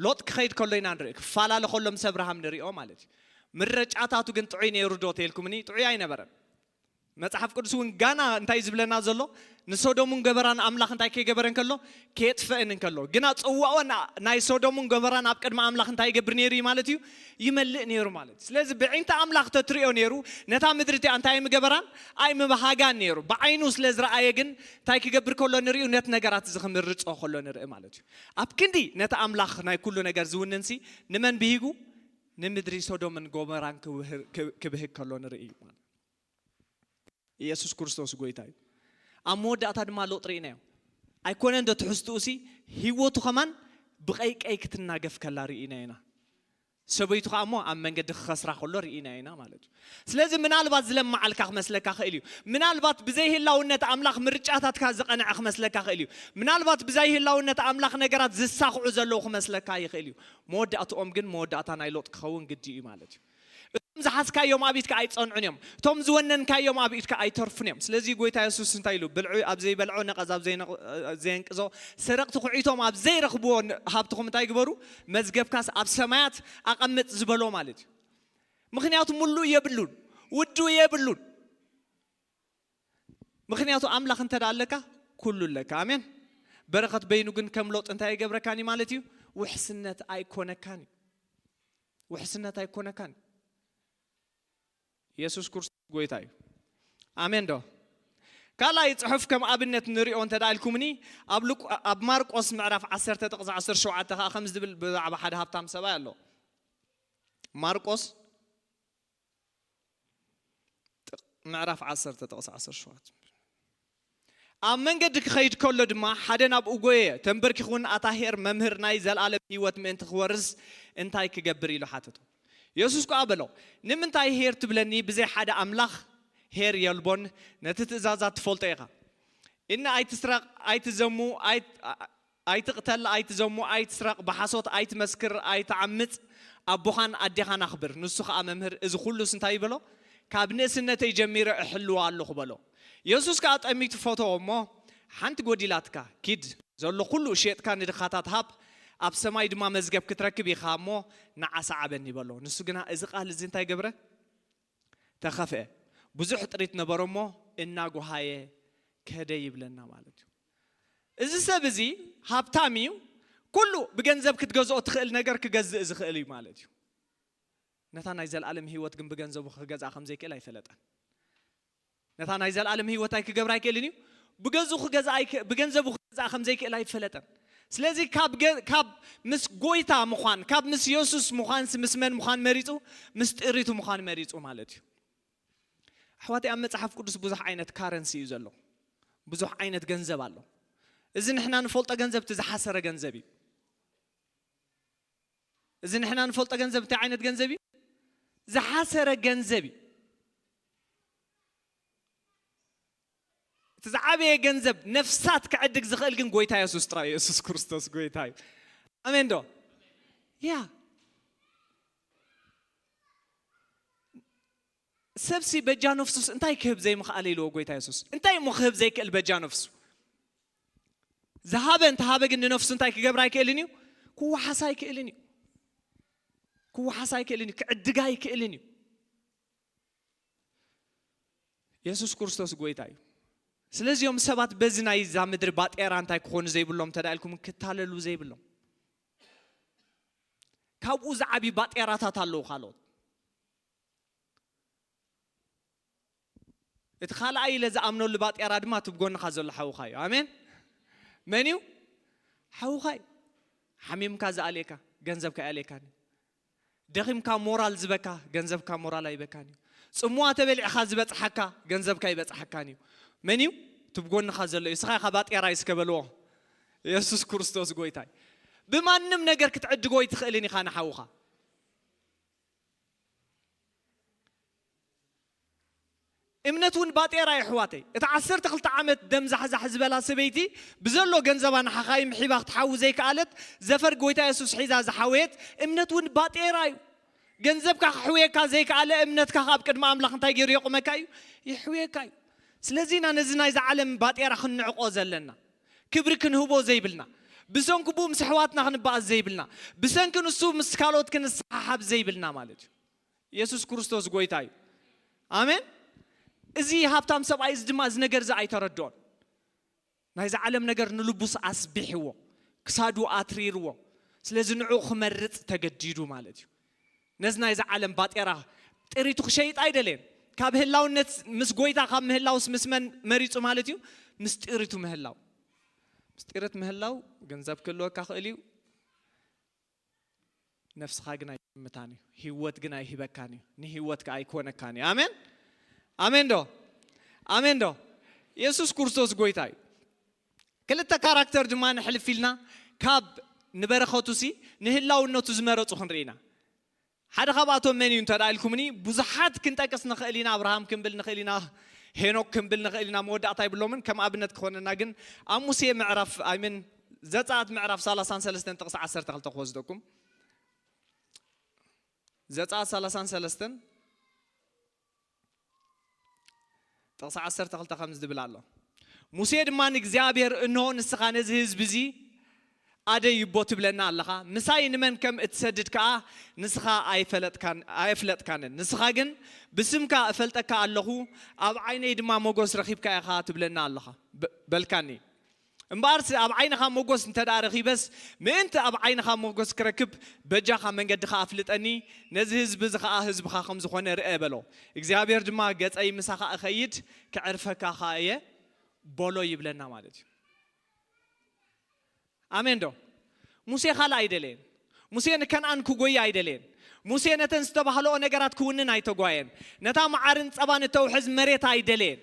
ሎጥ ክኸይድ ከሎ ኢና ንርኢ፣ ክፈላለ ከሎ ምስ ኣብርሃም ንሪኦ ማለት እዩ። ምርጫታቱ ግን ጥዑይ ነይሩ ዶ ተልኩምኒ? ጥዑይ ኣይነበረን። መጽሓፍ ቅዱስ እውን ጋና እንታይ ዝብለና ዘሎ? ንሶዶምን ገበራን ኣምላኽ እንታይ ከይገበረ እንከሎ? ከየጥፈእን እንከሎ። ግና ጽዋኦ ና- ናይ ሶዶምን ገበራን ኣብ ቅድሚ ኣምላኽ እንታይ ይገብር ነይሩ እዩ ማለት እዩ? ይመልእ ነይሩ ማለት እዩ። ስለዚ ብዒንታ ኣምላኽ ተትሪኦ ነይሩ፣ ነታ ምድሪ እቲኣ እንታይ ኣይምገበራን? ኣይምበሃጋን ነይሩ። ብዓይኑ ስለ ዝረኣየ ግን እንታይ ክገብር ከሎ ንርእዩ? ነቲ ነገራት እዚ ክምርጾ ከሎ ንርኢ ማለት እዩ። ኣብ ክንዲ ነቲ ኣምላኽ ናይ ኩሉ ነገር ዝውንንሲ ንመን ብሂጉ? ንምድሪ ሶዶምን ጎመራን ክብህር- ክብ- ክብህግ ከሎ ንርኢ እዩ ማለት። ኢየሱስ ክርስቶስ ጎይታ እዩ። ኣብ መወዳእታ ድማ ሎጥ ርኢናዮ። ኣይኮነን ዶ ትሕዝትኡ ሲ ህይወቱ ከማን ብቀይ ቀይ ክትናገፍ ከላ ርኢና ኢና። ሰበይቱ ከዓ እሞ ኣብ መንገዲ ክኸስራ ከሎ ርኢና ኢና ማለት እዩ። ስለዚ ምናልባት ዝለመዓልካ ክመስለካ ክእል እዩ። ምናልባት ብዘይህላውነት ኣምላኽ ምርጫታትካ ዝቐንዐ ክመስለካ ክእል እዩ። ምናልባት ብዘይህላውነት ኣምላኽ ነገራት ዝሳኽዑ ዘለዉ ክመስለካ ይኽእል እዩ። መወዳእትኦም ግን መወዳእታ ናይ ሎጥ ክኸውን ግዲ እዩ ማለት እዩ። እቶም ዝሓዝካዮም ኣብ ኢድካ ኣይጸንዑን እዮም። እቶም ዝወነንካዮም ኣብ ኢድካ ኣይተርፉን እዮም። ስለዚ ጎይታ የሱስ እንታይ ኢሉ? ብልዑ ኣብ ዘይበልዖ፣ ነቐዝ ኣብ ዘይነቕ- ዘየንቅዞ፣ ሰረቕቲ ኩዒቶም ኣብ ዘይረኽብዎ ን- ሃብትኹም እንታይ ግበሩ? መዝገብካስ ኣብ ሰማያት ኣቐምጥ ዝበሎ ማለት እዩ። ምኽንያቱ ምሉእ የብሉን፣ ውዱ የብሉን። ምኽንያቱ ኣምላኽ እንተ ደኣ ኣለካ ኩሉ ኣለካ። ኣሜን። በረኸት በይኑ ግን ከም ሎጥ እንታይ ኣይገብረካን እዩ ማለት እዩ? ውሕስነት ኣይኮነካን እዩ። ውሕስነት ኣይኮነካን። ኢየሱስ ክርስቶስ ጎይታ እዩ። ኣሜን ዶ? ካልኣይ ጽሑፍ ከም ኣብነት ንሪኦ እንተ ደኣ ኢልኩምኒ፣ ኣብ ሉቅ- ኣብ ማርቆስ ምዕራፍ ዓሰርተ ጥቕሲ ዓሰርተ ሸውዓተ ከኣ ከም ዝብል ብዛዕባ ሓደ ሃብታም ሰብኣይ ኣሎ። ማርቆስ ጥቕ- ምዕራፍ ዓሰርተ ጥቕሲ ዓሰርተ ሸውዓተ። ኣብ መንገዲ ክኸይድ ከሎ ድማ ሓደ ናብኡ ጎየ፣ ተንበርኪኹን ኣታ ኄር መምህር ናይ ዘለኣለም ህይወት ምእንቲ ክወርስ እንታይ ክገብር ኢሉ ሓተቶ። የሱስ ከኣ በሎ፣ ንምንታይ ኄር ትብለኒ? ብዘይ ሓደ ኣምላኽ ኄር የልቦን፣ ነቲ ትእዛዛት ትፈልጦ ኢኻ። እነ ኣይትስረቕ፣ ኣይትዘሙ፣ ኣይት- ኣይትቕተል፣ ኣይትዘሙ፣ ኣይትስረቕ፣ ብሓሶት ኣይትመስክር፣ ኣይትዓምጽ፣ ኣቦኻን ኣዴኻን ኣኽብር። ንሱ ኸኣ መምህር እዚ ኹሉስ እንታይ በሎ? ካብ ንእስነተይ ጀሚረ እሕልዎ ኣለኹ በሎ። የሱስ ከኣ ጠሚቱ ፈተዎ እሞ ሓንቲ ጎዲላትካ፣ ኪድ ዘሎ ኩሉ ሸጥካ ንድኻታት ሃብ፣ ኣብ ሰማይ ድማ መዝገብ ክትረክብ ኢኻ እሞ ንዓ ሰዓበኒ በሎ። ንሱ ግና እዚ ቃል እዚ እንታይ ገብረ? ተኸፍአ። ብዙሕ ጥሪት ነበሮ እሞ እናጎሃየ ከደ ይብለና ማለት እዩ። እዚ ሰብ እዚ ሃብታም እዩ። ኩሉ ብገንዘብ ክትገዝኦ ትኽእል ነገር ክገዝእ ዝኽእል እዩ ማለት እዩ። ነታ ናይ ዘለኣለም ህይወት ግን ብገንዘቡ ክገዝኣ ከም ዘይክእል ኣይፈለጠን። ነታ ናይ ዘለኣለም ህይወት ኣይክገብር ኣይክእልን እዩ። ብገዙ ክገዝኣ ኣይክ- ብገንዘቡ ክገዝኣ ከም ዘይክእል ኣይፈለጠን። ስለዚ ካብ ገ- ካብ ምስ ጎይታ ምዃን፣ ካብ ምስ የሱስ ምዃንሲ ምስ መን ምዃን መሪጹ? ምስ ጥሪቱ ምዃን መሪጹ ማለት እዩ። ኣሕዋተይ፣ ኣብ መጽሓፍ ቅዱስ ብዙሕ ዓይነት ካረንሲ እዩ ዘሎ። ብዙሕ ዓይነት ገንዘብ ኣሎ። እዚ ንሕና ንፈልጦ ገንዘብ እቲ ዝሓሰረ ገንዘብ እዩ። እዚ ንሕና ንፈልጦ ገንዘብ እንታይ ዓይነት ገንዘብ እዩ? ዝሓሰረ ገንዘብ እዩ። እቲ ዝዓበየ ገንዘብ ነፍሳት ክዕድግ ዝኽእል ግን ጎይታ የሱስ ጥራይ፣ የሱስ ክርስቶስ ጎይታ እዩ። ኣሜን ዶ? ያ። ሰብሲ በጃ ነፍሱስ እንታይ ክህብ ዘይምኽኣለ ኢልዎ ጎይታ የሱስ። እንታይ እሞ ክህብ ዘይክእል በጃ ነፍሱ? ዝሃበ እንተሃበ ግን ንነፍሱ እንታይ ክገብር ኣይክእልን እዩ? ክወሓስ ኣይክእልን እዩ። ክወሓስ ኣይክእልን እዩ። ክዕድጋ ኣይክእልን እዩ። የሱስ ክርስቶስ ጎይታ እዩ። ስለዚኦም ሰባት በዚ ናይ እዛ ምድሪ ባጤራ እንታይ ክኾኑ ዘይብሎም እንተ ደኣ ኢልኩም ክታለሉ ዘይብሎም። ካብኡ ዝዓቢ ባጤራታት ኣለዉ ካልኦት። እቲ ካልኣይ ኢለ ዝኣምነሉ ባጤራ ድማ እቲ ብጎንኻ ዘሎ ሓውኻ እዩ። ኣሜን። መን እዩ? ሓውኻ እዩ። ሓሚምካ ዝኣልየካ ገንዘብካ ኣልየካኒ። ደኺምካ ሞራል ዝበካ ገንዘብካ ሞራል ኣይበካን እዩ። ጽምዋ ተበሊዕኻ ዝበጽሓካ ገንዘብካ ይበጽሓካን እዩ። መን እዩ? እቲ ብጎንኻ ዘሎ እዩ። እስኻ ኢኻ ባጤራ እዩ እስከ በልዎ። የሱስ ክርስቶስ ጎይታ እዩ። ብማንም ነገር ክትዕድጎ ኣይትኽእልን ኢኻ ንሓውኻ። እምነት እውን ባጤራ እዩ ኣሕዋተይ። እታ ዓሰርተ ክልተ ዓመት ደም ዛሕዛሕ ዝበላ ሰበይቲ ብዘሎ ገንዘባ ንሓኻይም ሒባ ክትሓዊ ዘይከኣለት፣ ዘፈር ጎይታ የሱስ ሒዛ ዝሓወየት እምነት እውን ባጤራ እዩ። ገንዘብካ ክሕውየካ ዘይከኣለ እምነትካ ኣብ ቅድሚ ኣምላኽ እንታይ ገይሩ የቑመካ እዩ? ይሕውየካ እዩ። ስለዚ ኢና ነዚ ናይዛ ዓለም ባጤራ ክንንዕቆ ዘለና። ክብሪ ክንህቦ ዘይብልና። ብሰንኩ ብኡ ምስ ኣሕዋትና ክንበኣስ ዘይብልና። ብሰንኪ ንሱ ምስ ካልኦት ክንሰሓሓብ ዘይብልና ማለት እዩ። የሱስ ክርስቶስ ጎይታ እዩ። ኣሜን። እዚ ሃብታም ሰብኣይ እዚ ድማ እዚ ነገር እዚ ኣይተረድኦን። ናይዚ ዓለም ነገር ንልቡስ ኣስቢሕዎ፣ ክሳዱ ኣትሪርዎ። ስለዚ ንዑ ክመርጽ ተገዲዱ ማለት እዩ። ነዚ ናይዚ ዓለም ባጤራ ጥሪቱ ክሸይጥ ኣይደለየን። ካብ ህላውነት ምስ ጎይታ ካብ ምህላውስ ምስ መን መሪጹ ማለት እዩ? ምስ ጥሪቱ ምህላው። ምስ ጥሪት ምህላው ገንዘብ ክህልወካ ክእል እዩ። ነፍስኻ ግን ኣይጥምታን እዩ። ህይወት ግን ኣይህበካን እዩ። ንህይወት ከኣ ኣይኮነካን እዩ። ኣሜን? ኣሜን ዶ? ኣሜን ዶ? የሱስ ክርስቶስ ጎይታ እዩ። ክልተ ካራክተር ድማ ንሕልፍ ኢልና ካብ ንበረኸቱ ሲ ንህላውነቱ ዝመረጹ ክንርኢ ኢና። ሓደ ካብኣቶም መን እዩ እንተ ደኣ ኢልኩምኒ፣ ብዙሓት ክንጠቅስ ንኽእል ኢና። ኣብርሃም ክንብል ንኽእል ኢና፣ ሄኖክ ክንብል ንኽእል ኢና። መወዳእታ ይብሎምን ከም ኣብነት ክኾነና ግን ኣብ ሙሴ ምዕራፍ ኣይምን ዘጸኣት ምዕራፍ ሰላሳን ሰለስተን ጥቕሲ ዓሰርተ ክልተ ክወስደኩም። ዘጸኣት ሰላሳን ሰለስተን ጥቕሲ ዓሰርተ ክልተ ከምዚ ዝብል ኣሎ። ሙሴ ድማ ንእግዚኣብሔር፣ "እንሆ ንስኻ ነዚ ህዝቢ እዚ ኣደይ እቦ ትብለና ኣለኻ፣ ምሳይ ንመን ከም እትሰድድ ከኣ ንስኻ ኣይፈለጥካን-፣ ኣየፍለጥካንን። ንስኻ ግን ብስምካ እፈልጠካ ኣለኹ፣ ኣብ ዓይነይ ድማ ሞገስ ረኺብካ ኢኻ ትብለና ኣለኻ" በ-፣ በልካኒ። እምበኣርሲ ኣብ ዓይንኻ ሞገስ እንተ ደኣ ረኺበስ፣ ምእንቲ ኣብ ዓይንኻ ሞገስ ክረክብ በጃኻ መንገድኻ ኣፍልጠኒ፣ ነዚ ህዝቢ እዚ ኸኣ ህዝብኻ ከም ዝኾነ ርአ በሎ። እግዚኣብሔር ድማ፣ "ገጸይ ምሳኻ እኸይድ፣ ከዕርፈካ ኸኣ እየ" በሎ ይብለና ማለት እዩ። ኣሜን ዶ? ሙሴ ካልእ ኣይደለየን። ሙሴ ንከነኣን ክጎይ ኣይደለየን። ሙሴ ነተን ዝተባህልኦ ነገራት ክውንን ኣይተጓየን። ነታ መዓርን ጸባን እተውሕዝ መሬት ኣይደለየን።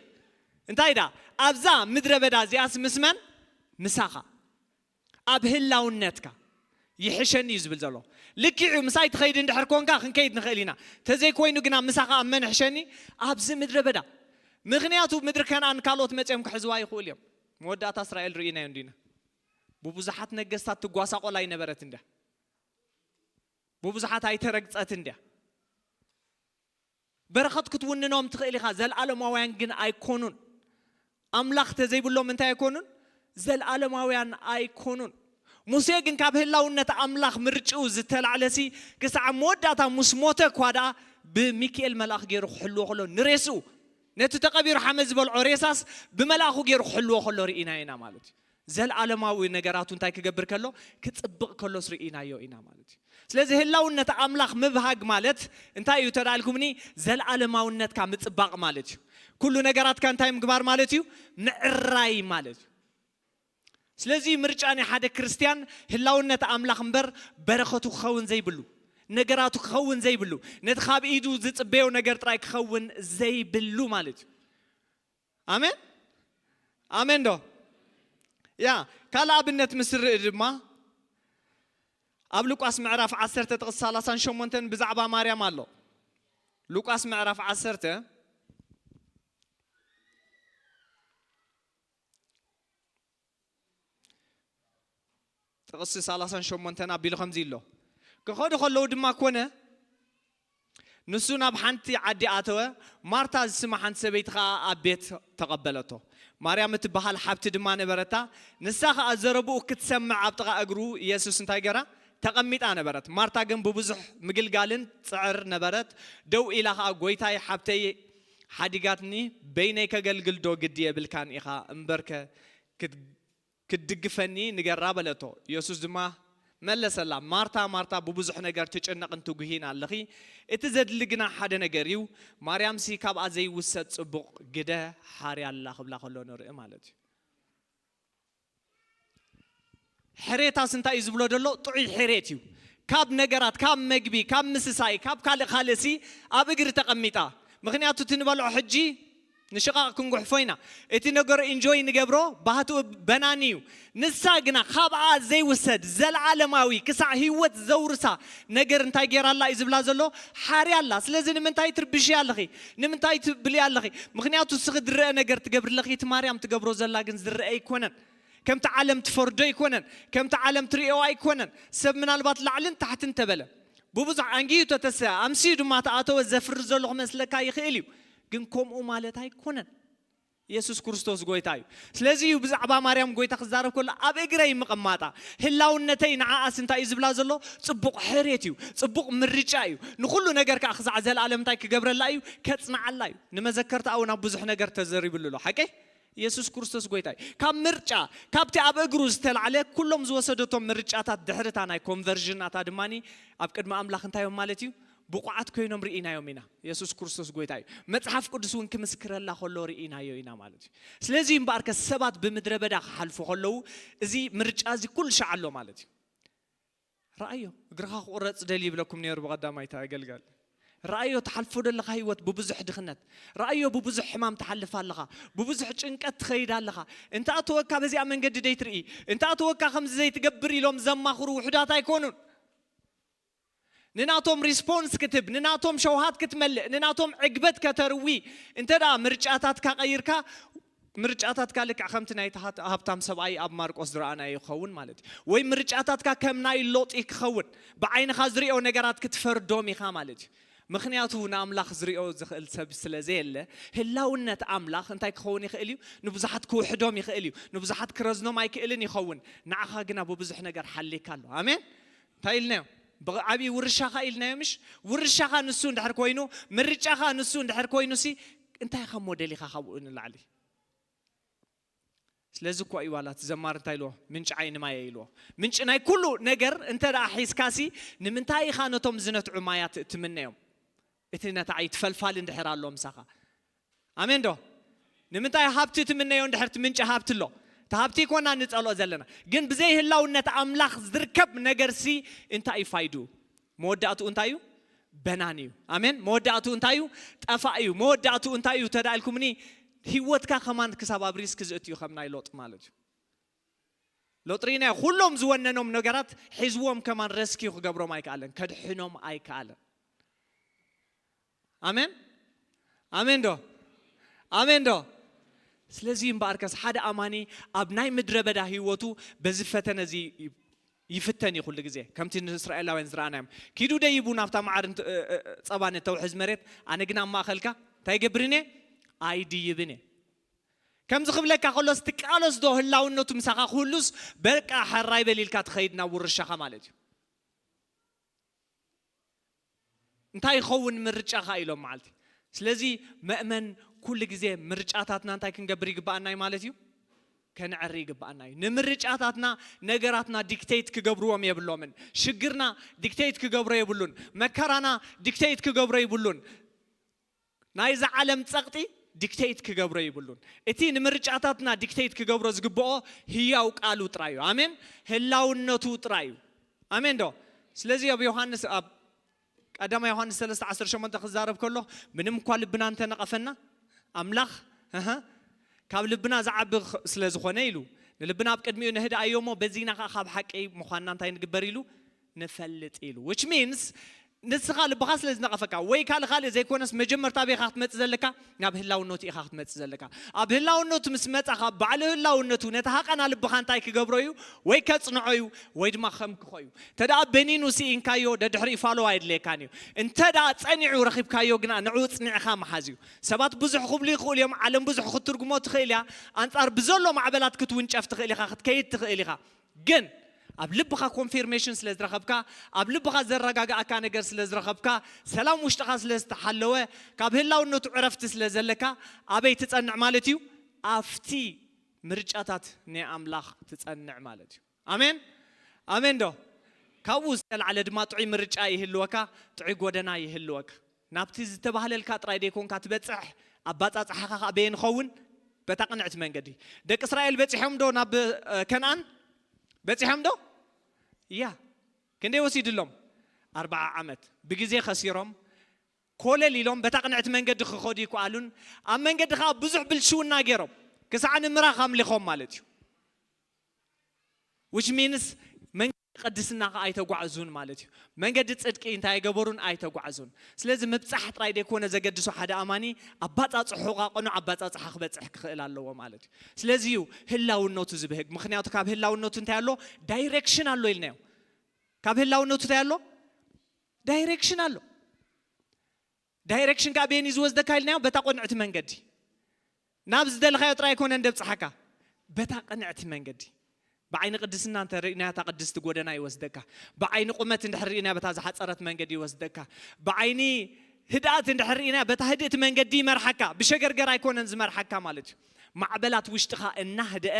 እንታይ ደኣ? ኣብዛ ምድረ በዳ እዚኣስ ምስ መን? ምሳኻ። ኣብ ህላውነትካ። ይሕሸኒ እዩ ዝብል ዘሎ። ልክዕ እዩ፣ ምሳይ ትኸይድ እንድሕር ኮንካ ክንከይድ ንኽእል ኢና። ተዘይኮይኑ ግና ምሳኻ ኣብ መን ይሕሸኒ? ኣብዚ ምድረ በዳ። ምኽንያቱ ምድሪ ከነኣን ካልኦት መጺኦም ክሕዝዋ ይኽእሉ እዮም። መወዳእታ እስራኤል ርኢናዮ እንዲና። ብብዙሓት ነገስታት ትጓሳቆል ኣይነበረትን ድያ? ብብዙሓት ኣይተረግጸትን ድያ? በረኸት ክትውንኖም ትኽእል ኢኻ፣ ዘልኣለማውያን ግን ኣይኮኑን። ኣምላኽ ተዘይብሎም እንታይ ኣይኮኑን? ዘልኣለማውያን ኣይኮኑን። ሙሴ ግን ካብ ህላውነት ኣምላኽ ምርጭኡ ዝተላዕለሲ ክሳዕ መወዳእታ ምስ ሞተ እኳ ደኣ ብሚካኤል መልኣኽ ገይሩ ክሕልዎ ከሎ ንሬስኡ፣ ነቲ ተቐቢሩ ሓመድ ዝበልዖ ሬሳስ ብመልኣኹ ገይሩ ክሕልዎ ከሎ ርኢና ኢና ማለት እዩ። ዘልኣለማዊ ነገራቱ እንታይ ክገብር ከሎ? ክጽብቕ ከሎስ ርኢናዮ ኢና ማለት እዩ። ስለዚ ህላውነት ኣምላኽ ምብሃግ ማለት እንታይ እዩ ተዳልኩምኒ? ዘልኣለማውነትካ ምጽባቕ ማለት እዩ። ኩሉ ነገራትካ እንታይ ምግባር ማለት እዩ? ምዕራይ ማለት እዩ። ስለዚ ምርጫ ናይ ሓደ ክርስትያን ህላውነት ኣምላኽ እምበር በረኸቱ ክኸውን ዘይብሉ፣ ነገራቱ ክኸውን ዘይብሉ፣ ነቲ ካብ ኢዱ ዝጽበዮ ነገር ጥራይ ክኸውን ዘይብሉ ማለት እዩ። ኣሜን? ኣሜን ዶ? ያ፣ ካልእ ኣብነት ምስ ንርኢ ድማ ኣብ ሉቃስ ምዕራፍ ዓሰርተ ጥቕሲ ሰላሳን ሸሞንተን ብዛዕባ ማርያም ኣሎ። ሉቃስ ምዕራፍ ዓሰርተ ጥቕሲ ሰላሳን ሸሞንተን ኣቢሉ ከምዚ ኣሎ። ክኸዱ ከለዉ ድማ ኮነ፣ ንሱ ናብ ሓንቲ ዓዲ ኣተወ፣ ማርታ ዝስማ ሓንቲ ሰበይቲ ኸኣ ኣብ ቤት ተቐበለቶ። ማርያም እትበሃል ሓብቲ ድማ ነበረታ፣ ንሳ ኸኣ ዘረብኡ ክትሰምዕ ኣብ ጥቓ እግሩ የሱስ እንታይ ገራ? ተቐሚጣ ነበረት። ማርታ ግን ብብዙሕ ምግልጋልን ጽዕር ነበረት። ደው ኢላ ኸኣ፣ "ጐይታይ፣ ሓብተይ ሓዲጋትኒ፣ በይነይ ከገልግል ዶ ግዲ የብልካን ኢኻ? እምበርከ ክት-" ክትድግፈኒ ንገራ በለቶ። ኢየሱስ ድማ መለሰላ፣ "ማርታ፣ ማርታ፣ ብብዙሕ ነገር ትጭነቕን ትጉሂን ኣለኺ፣ እቲ ዘድሊ ግና ሓደ ነገር እዩ። ማርያምሲ ካብኣ ዘይውሰድ ጽቡቕ ግደ ሓርያ ኣላ" ክብላ ከሎ ንርኢ ማለት እዩ። ሕሬታስ እንታይ እዩ ዝብሎ ዘሎ? ጥዑይ ሕሬት እዩ። ካብ ነገራት፣ ካብ መግቢ፣ ካብ ምስሳይ፣ ካብ ካልእ ካልእሲ ኣብ እግሪ ተቐሚጣ። ምኽንያቱ እቲ ንበልዖ ሕጂ ንሽቓቕ ክንጉሕፎ ኢና። እቲ ነገር ኢንጆይ ንገብሮ፣ ባህትኡ በናኒ እዩ። ንሳ ግና ካብኣ ዘይውሰድ ዘለዓለማዊ ክሳዕ ህይወት ዘውርሳ ነገር እንታይ ገይራ ኣላ እዩ ዝብላ ዘሎ? ሓርያ ኣላ። ስለዚ ንምንታይ ትርብሺ ኣለኺ? ንምንታይ ትብሊ ኣለኺ? ምኽንያቱ እስኺ ዝረአ ነገር ትገብሪ ኣለኺ፣ እቲ ማርያም ትገብሮ ዘላ ግን ዝረአ ኣይኮነን። ከምቲ ዓለም ትፈርዶ ኣይኮነን፣ ከምቲ ዓለም ትርእዮ ኣይኮነን። ሰብ ምናልባት ላዕልን ታሕትን ተበለ። ብብዙሕ ኣንጊዩ ተተሰ፣ ኣምስዩ ድማ ተኣተወ ዘፍሪ ዘሎ ክመስለካ ይኽእል እዩ። ግን ከምኡ ማለት ኣይኮነን። የሱስ ክርስቶስ ጎይታ እዩ። ስለዚ እዩ ብዛዕባ ማርያም ጎይታ ክዛረብ ከሎ ኣብ እግረይ ምቕማጣ፣ ህላውነተይ ንዓኣስ እንታይ እዩ ዝብላ ዘሎ? ጽቡቕ ሕሬት እዩ፣ ጽቡቕ ምርጫ እዩ። ንኹሉ ነገር ከኣ ክሳዕ ዘለኣለም እንታይ ክገብረላ እዩ? ከጽንዓላ እዩ። ንመዘከርታ እውን ኣብ ብዙሕ ነገር ተዘሪብሉ ኣሎ። ሓቀይ? የሱስ ክርስቶስ ጎይታ እዩ። ካብ ምርጫ፣ ካብቲ ኣብ እግሩ ዝተላዕለ ኩሎም ዝወሰደቶም ምርጫታት ድሕርታ ናይ ኮንቨርዥናታ ድማ ኣብ ቅድሚ ኣምላኽ እንታይ እዮም ማለት እዩ? ብቑዓት ኮይኖም ርኢናዮም ኢና። የሱስ ክርስቶስ ጎይታ እዩ። መጽሓፍ ቅዱስ እውን ክምስክረላ ከሎ ርኢናዮ ኢና ማለት እዩ። ስለዚ እምበኣርከ ሰባት ብምድረ በዳ ክሓልፉ ከለዉ እዚ ምርጫ እዚ ኩሉ ሻዕ ኣሎ ማለት እዩ። ረኣዮ፣ እግርኻ ክቑረጽ ደሊ ይብለኩም ነይሩ ብቐዳማይ እቲ ኣገልጋሊ። ረኣዮ፣ ትሓልፎ ዘለኻ ህይወት ብብዙሕ ድኽነት፣ ረኣዮ፣ ብብዙሕ ሕማም ትሓልፍ ኣለኻ፣ ብብዙሕ ጭንቀት ትኸይድ ኣለኻ። እንተ ኣተወካ በዚኣ መንገዲ ደይትርኢ፣ እንተ ኣተወካ ከምዚ ዘይትገብር ኢሎም ዘማኽሩ ውሑዳት ኣይኮኑን። ንናቶም ሪስፖንስ ክትብ፣ ንናቶም ሸውሃት ክትመልእ፣ ንናቶም ዕግበት ከተርዊ እንተ ደኣ ምርጫታትካ ቀይርካ፣ ምርጫታትካ ልክዕ ከምቲ ናይቲ ሃት- ሃብታም ሰብኣይ ኣብ ማርቆስ ዝረኣናዮ ይኸውን ማለት እዩ። ወይ ምርጫታትካ ከም ናይ ሎጢ ክኸውን፣ ብዓይንኻ ዝሪኦ ነገራት ክትፈርዶም ኢኻ ማለት እዩ። ምኽንያቱ ንኣምላኽ ዝሪኦ ዝኽእል ሰብ ስለ ዘየለ፣ ህላውነት ኣምላኽ እንታይ ክኸውን ይኽእል እዩ? ንብዙሓት ክውሕዶም ይኽእል እዩ፣ ንብዙሓት ክረዝኖም ኣይክእልን ይኸውን። ንዓኻ ግና ብብዙሕ ነገር ሓሊካ ኣሎ። ኣሜን። እንታይ ኢልናዮ? ብዓብዪ ውርሻኻ ኢልናዮ ምሽ? ውርሻኻ ንሱ እንድሕር ኮይኑ፣ ምርጫኻ ንሱ እንድሕር ኮይኑ ሲ እንታይ ኢኻ እሞ ደሊኻ ካብኡ ንላዕሊ? ስለዚ እኮ እዩ ዋላ እቲ ዘማሪ እንታይ ኢልዎ? ምንጪ ዓይኒ ማየ ኢልዎ። ምንጪ ናይ ኩሉ ነገር እንተ ደኣ ሒዝካሲ ንምንታይ ኢኻ ነቶም ዝነትዑ ማያት እትምነዮም? እቲ ነታዒ ትፈልፋል እንድሕር ኣሎ ምሳኻ። ኣሜን ዶ? ንምንታይ ሃብቲ ትምነዮ እንድሕር እቲ ምንጪ ሃብቲ ኣሎ? እቲ ሃብቲ ይኮና ንጸልኦ ዘለና። ግን ብዘይ ህላውነት ኣምላኽ ዝርከብ ነገርሲ እንታይ እዩ ፋይዱ? መወዳእትኡ እንታይ እዩ? በናን እዩ። ኣሜን። መወዳእትኡ እንታይ እዩ? ጠፋእ እዩ። መወዳእትኡ እንታይ እዩ? ተዳኢልኩምኒ ህይወትካ ከማን ክሳብ ኣብ ሪስክ ዝእትዩ ከም ናይ ሎጥ ማለት እዩ። ሎጥ ርኢናዮ፣ ኩሎም ዝወነኖም ነገራት ሒዝዎም ከማን ረስኪው ክገብሮም ኣይከኣለን፣ ከድሕኖም ኣይከኣለን። ኣሜን። ኣሜን ዶ? ኣሜን ዶ? ስለዚ እምበኣርከስ ሓደ ኣማኒ ኣብ ናይ ምድረ በዳ ህይወቱ በዚ ፈተነ እዚ ይፍተን እዩ ኩሉ ግዜ። ከምቲ ንእስራኤላውያን ዝረኣናዮም፣ ኪዱ ደይቡ ናብታ መዓር እንት- እ- እ- ጸባ ነተውሕዝ መሬት፣ ኣነ ግን ኣብ ማእከልካ እንታይ ይገብርን እየ? ኣይድይብን እየ። ከምዚ ክብለካ ከሎስ ትቃለስ ዶ ህላውነቱ ምሳኻ ክህሉስ በቃ ሕራይ በሊልካ ትኸይድ ናብ ውርሻኻ ማለት እዩ። እንታይ ይኸውን ምርጫኻ ኢሎም መዓልቲ። ስለዚ መእመን ኩሉ ግዜ ምርጫታትና እንታይ ክንገብር ይግባኣና እዩ ማለት እዩ? ከነዕሪ ይግባኣና እዩ። ንምርጫታትና ነገራትና ዲክቴት ክገብርዎም የብሎምን። ሽግርና ዲክቴት ክገብሮ የብሉን። መከራና ዲክቴት ክገብሮ ይብሉን። ናይዛ ዓለም ጸቕጢ ዲክቴት ክገብሮ ይብሉን። እቲ ንምርጫታትና ዲክቴት ክገብሮ ዝግብኦ ህያው ቃሉ ጥራይ እዩ። ኣሜን። ህላውነቱ ጥራይ እዩ። ኣሜን ዶ? ስለዚ ኣብ ዮሃንስ ኣብ ቀዳማይ ዮሃንስ ሰለስተ ዓሰርተ ሸሞንተ ክዛረብ ከሎ ምንም እኳ ልብና እንተነቐፈና ኣምላኽ እህ ካብ ልብና ዝዓቢ ኽ- ስለ ዝኾነ ኢሉ ንልብና ኣብ ቅድሚኡ ነህድኣዮ እሞ በዚና ኸዓ ካብ ሓቂ ምዃንና እንታይ ንግበር ኢሉ ንፈልጥ ኢሉ which means ንስኻ ልብኻ ስለ ዝነቐፈካ ወይ ካልእ ካልእ ዘይኮነስ መጀመርታ ኣበይ ኢኻ ክትመጽእ ዘለካ ናብ ህላውነቱ ኢኻ ክትመጽእ ዘለካ ኣብ ህላውነቱ ምስ መጻኻ ባዕሉ ህላውነቱ ነቲ ሃቐና ልብኻ እንታይ ክገብሮ እዩ ወይ ከጽንዖ እዩ ወይ ድማ ከም ክኾ እዩ እንተ ደኣ በኒኑ ስኢንካዮ ደድሕሪኡ ፋሎ ኣይድልየካን እዩ እንተ ደኣ ጸኒዑ ረኺብካዮ ግና ንዕኡ ጽኒዕኻ ምሓዝ እዩ ሰባት ብዙሕ ክብሉ ይኽእሉ እዮም ዓለም ብዙሕ ክትትርጉሞ ትኽእል እያ ኣንጻር ብዘሎ ማዕበላት ክትውንጨፍ ትኽእል ኢኻ ክትከይድ ትኽእል ኢኻ ግን ኣብ ልብኻ ኮንፊርሜሽን ስለ ዝረኸብካ ኣብ ልብኻ ዘረጋግኣካ ነገር ስለ ዝረኸብካ ሰላም ውሽጥኻ ስለ ዝተሓለወ ካብ ህላውነቱ ዕረፍቲ ስለ ዘለካ ኣበይ ትጸንዕ ማለት እዩ ኣብቲ ምርጫታት ናይ ኣምላኽ ትጸንዕ ማለት እዩ ኣሜን ኣሜን ዶ ካብኡ ዝተላዕለ ድማ ጥዑይ ምርጫ ይህልወካ ጥዑይ ጎደና ይህልወካ ናብቲ ዝተባህለልካ ጥራይ ደይኮንካ ትበጽሕ ኣባጻጽሓኻ ከዓ በየን ኸውን በታ ቅንዕቲ መንገዲ ደቂ እስራኤል በጺሖም ዶ ናብ ከነኣን በጺሖም ዶ እያ ክንደይ ወሲድሎም ኣርባዓ ዓመት ብግዜ ከሲሮም ኮለል ኢሎም በታ ቅንዕቲ መንገዲ ክኸዱ ይከኣሉን ኣብ መንገዲ ከዓ ብዙሕ ብልሽውና ገይሮም ክሳዕ ንምራኽ ኣምሊኾም ማለት እዩ which means መንገዲ ቅድስና ከዓ ኣይተጓዕዙን ማለት እዩ መንገዲ ፅድቂ እንታይ ኣይገበሩን ኣይተጓዕዙን ስለዚ ምብፃሕ ጥራይ ደይኮነ ዘገድሶ ሓደ ኣማኒ ኣባፃፅሑ ቃ ቅኑዕ ኣባፃፅሓ ክበፅሕ ክኽእል ኣለዎ ማለት እዩ ስለዚ እዩ ህላውነቱ ዝብህግ ምክንያቱ ካብ ህላውነቱ እንታይ ኣሎ ዳይሬክሽን ኣሎ ኢልናዮ ካብ ህላውነቱ እንታይ ኣሎ ዳይሬክሽን ኣሎ ዳይሬክሽን ከዓ ቤን እዩ ዝወስደካ ኢልናዮ በታ ቆንዕቲ መንገዲ ናብ ዝደለኻዮ ጥራይ ኣይኮነን ደብጽሓካ፣ በታ ቅንዕቲ መንገዲ። ብዓይኒ ቅድስና እንተ ርኢናዮ፣ እታ ቅድስቲ ጎደና ይወስደካ። ብዓይኒ ቁመት እንድሕር ርኢናዮ፣ በታ ዝሓጸረት መንገዲ ይወስደካ። ብዓይኒ ህድኣት እንድሕር ርኢናዮ፣ በታ ህድእቲ መንገዲ ይመርሓካ። ብሸገርገር ኣይኮነን ዝመርሓካ ማለት እዩ። ማዕበላት ውሽጥኻ እናህደአ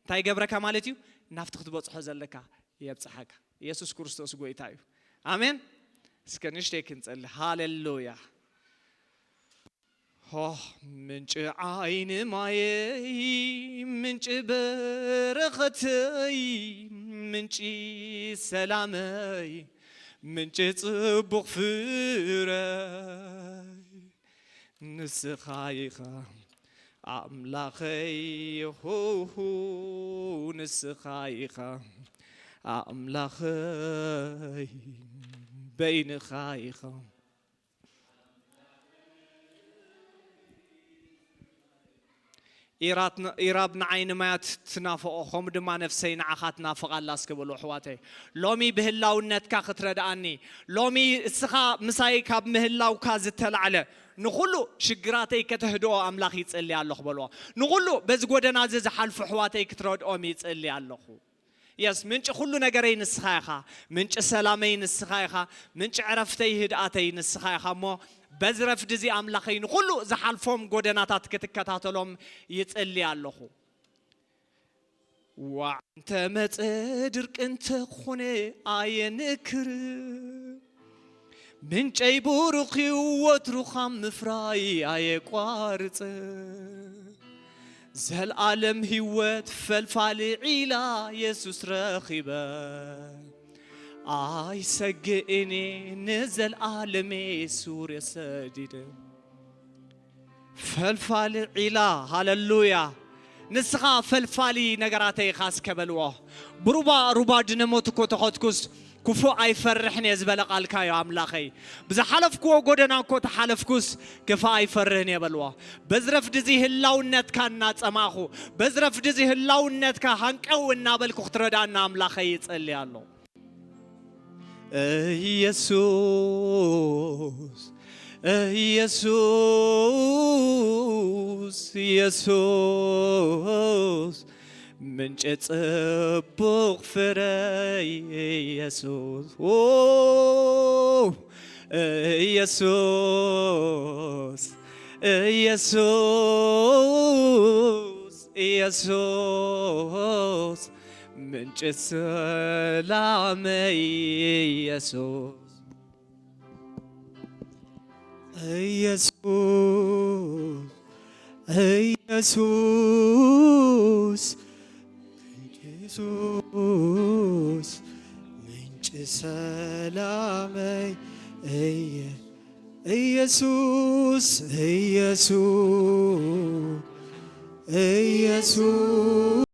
እንታይ ይገብረካ ማለት እዩ? ናብቲ ክትበጽሖ ዘለካ የብጽሓካ። ኢየሱስ ክርስቶስ ጎይታ እዩ። ኣሜን። እስከ ንእሽተይ ክንጸሊ። ሃሌሉያ። ሆ፣ ምንጪ ዓይኒ ማየይ፣ ምንጪ በረኸተይ፣ ምንጪ ሰላመይ፣ ምንጪ ጽቡቕ ፍረይ፣ ንስኻ ኢኻ ኣምላኸይ፣ ሆ፣ ንስኻ ኢኻ ኣምላኸይ፣ በይንኻ ኢኻ። ኢራት-፣ ኢራብ ንዓይ ንማያት ትናፍቖ፣ ከምኡ ድማ ነፍሰይ ንዓኻ ትናፍቕ ኣላ እስከ በሉ ኣሕዋተይ። ሎሚ ብህላውነትካ ክትረድኣኒ፣ ሎሚ እስኻ ምሳይ ካብ ምህላውካ ዝተላዕለ፣ ንኹሉ ሽግራተይ ከተህድኦ ኣምላኽ ይጸሊ ኣለኹ በልዎ። ንኹሉ በዚ ጎደና እዚ ዝሓልፉ ኣሕዋተይ ክትረድኦም ይጸሊ ኣለኹ። የስ፣ ምንጪ ኩሉ ነገረይ ንስኻ ኢኻ። ምንጪ ሰላመይ ንስኻ ኢኻ። ምንጪ ዕረፍተይ ህድኣተይ ንስኻ ኢኻ እሞ፣ በዚ ረፍዲ እዚ ኣምላኸይ ንኹሉ ዝሓልፎም ጎደናታት ክትከታተሎም ይጽሊ ኣለኹ። ዋዕ እንተ መጸ ድርቂ እንተ ኾነ ኣየንክር፣ ምንጨይ ቡሩኽ እዩ ወትሩ ካብ ምፍራይ ኣየቋርጽ። ዘልኣለም ህይወት ፈልፋሊ ዒላ የሱስ ረኺበ። ኣይሰግእን እየ ንዘልኣለመ ሱር የሰዲደ። ፈልፋሊ ዒላ፣ ሃለሉያ። ንስኻ ፈልፋሊ ነገራተይ ኢኻ እስከ በልዎ። ብሩባ ሩባ ድነሞት እኮ ተኸትኩስ ክፉእ ኣይፈርሕን እየ ዝበለ ቃልካ እዩ ኣምላኸይ። ብዝሓለፍክዎ ጎደና እኮ ተሓለፍኩስ ክፋእ ኣይፈርህን እየ በልዎ። በዚ ረፍዲ እዚ ህላውነትካ እናጸማኹ፣ በዚ ረፍዲ እዚ ህላውነትካ ሃንቀው እናበልኩ ክትረዳና ኣምላኸይ ይጸሊ ኣሎ። ኢየሱስ፣ ኢየሱስ፣ ኢየሱስ፣ ምንጪ ጽቡቕ ፍረ ኢየሱስ። ኦ፣ ኢየሱስ፣ ኢየሱስ፣ ኢየሱስ፣ ምንጪ ሰላመይ ኢየሱስ። ኢየሱስ፣ ኢየሱስ፣ ኢየሱስ፣ ምንጪ ሰላመይ ኢየ-፣ ኢየሱስ፣ ኢየሱስ፣ ኢየሱስ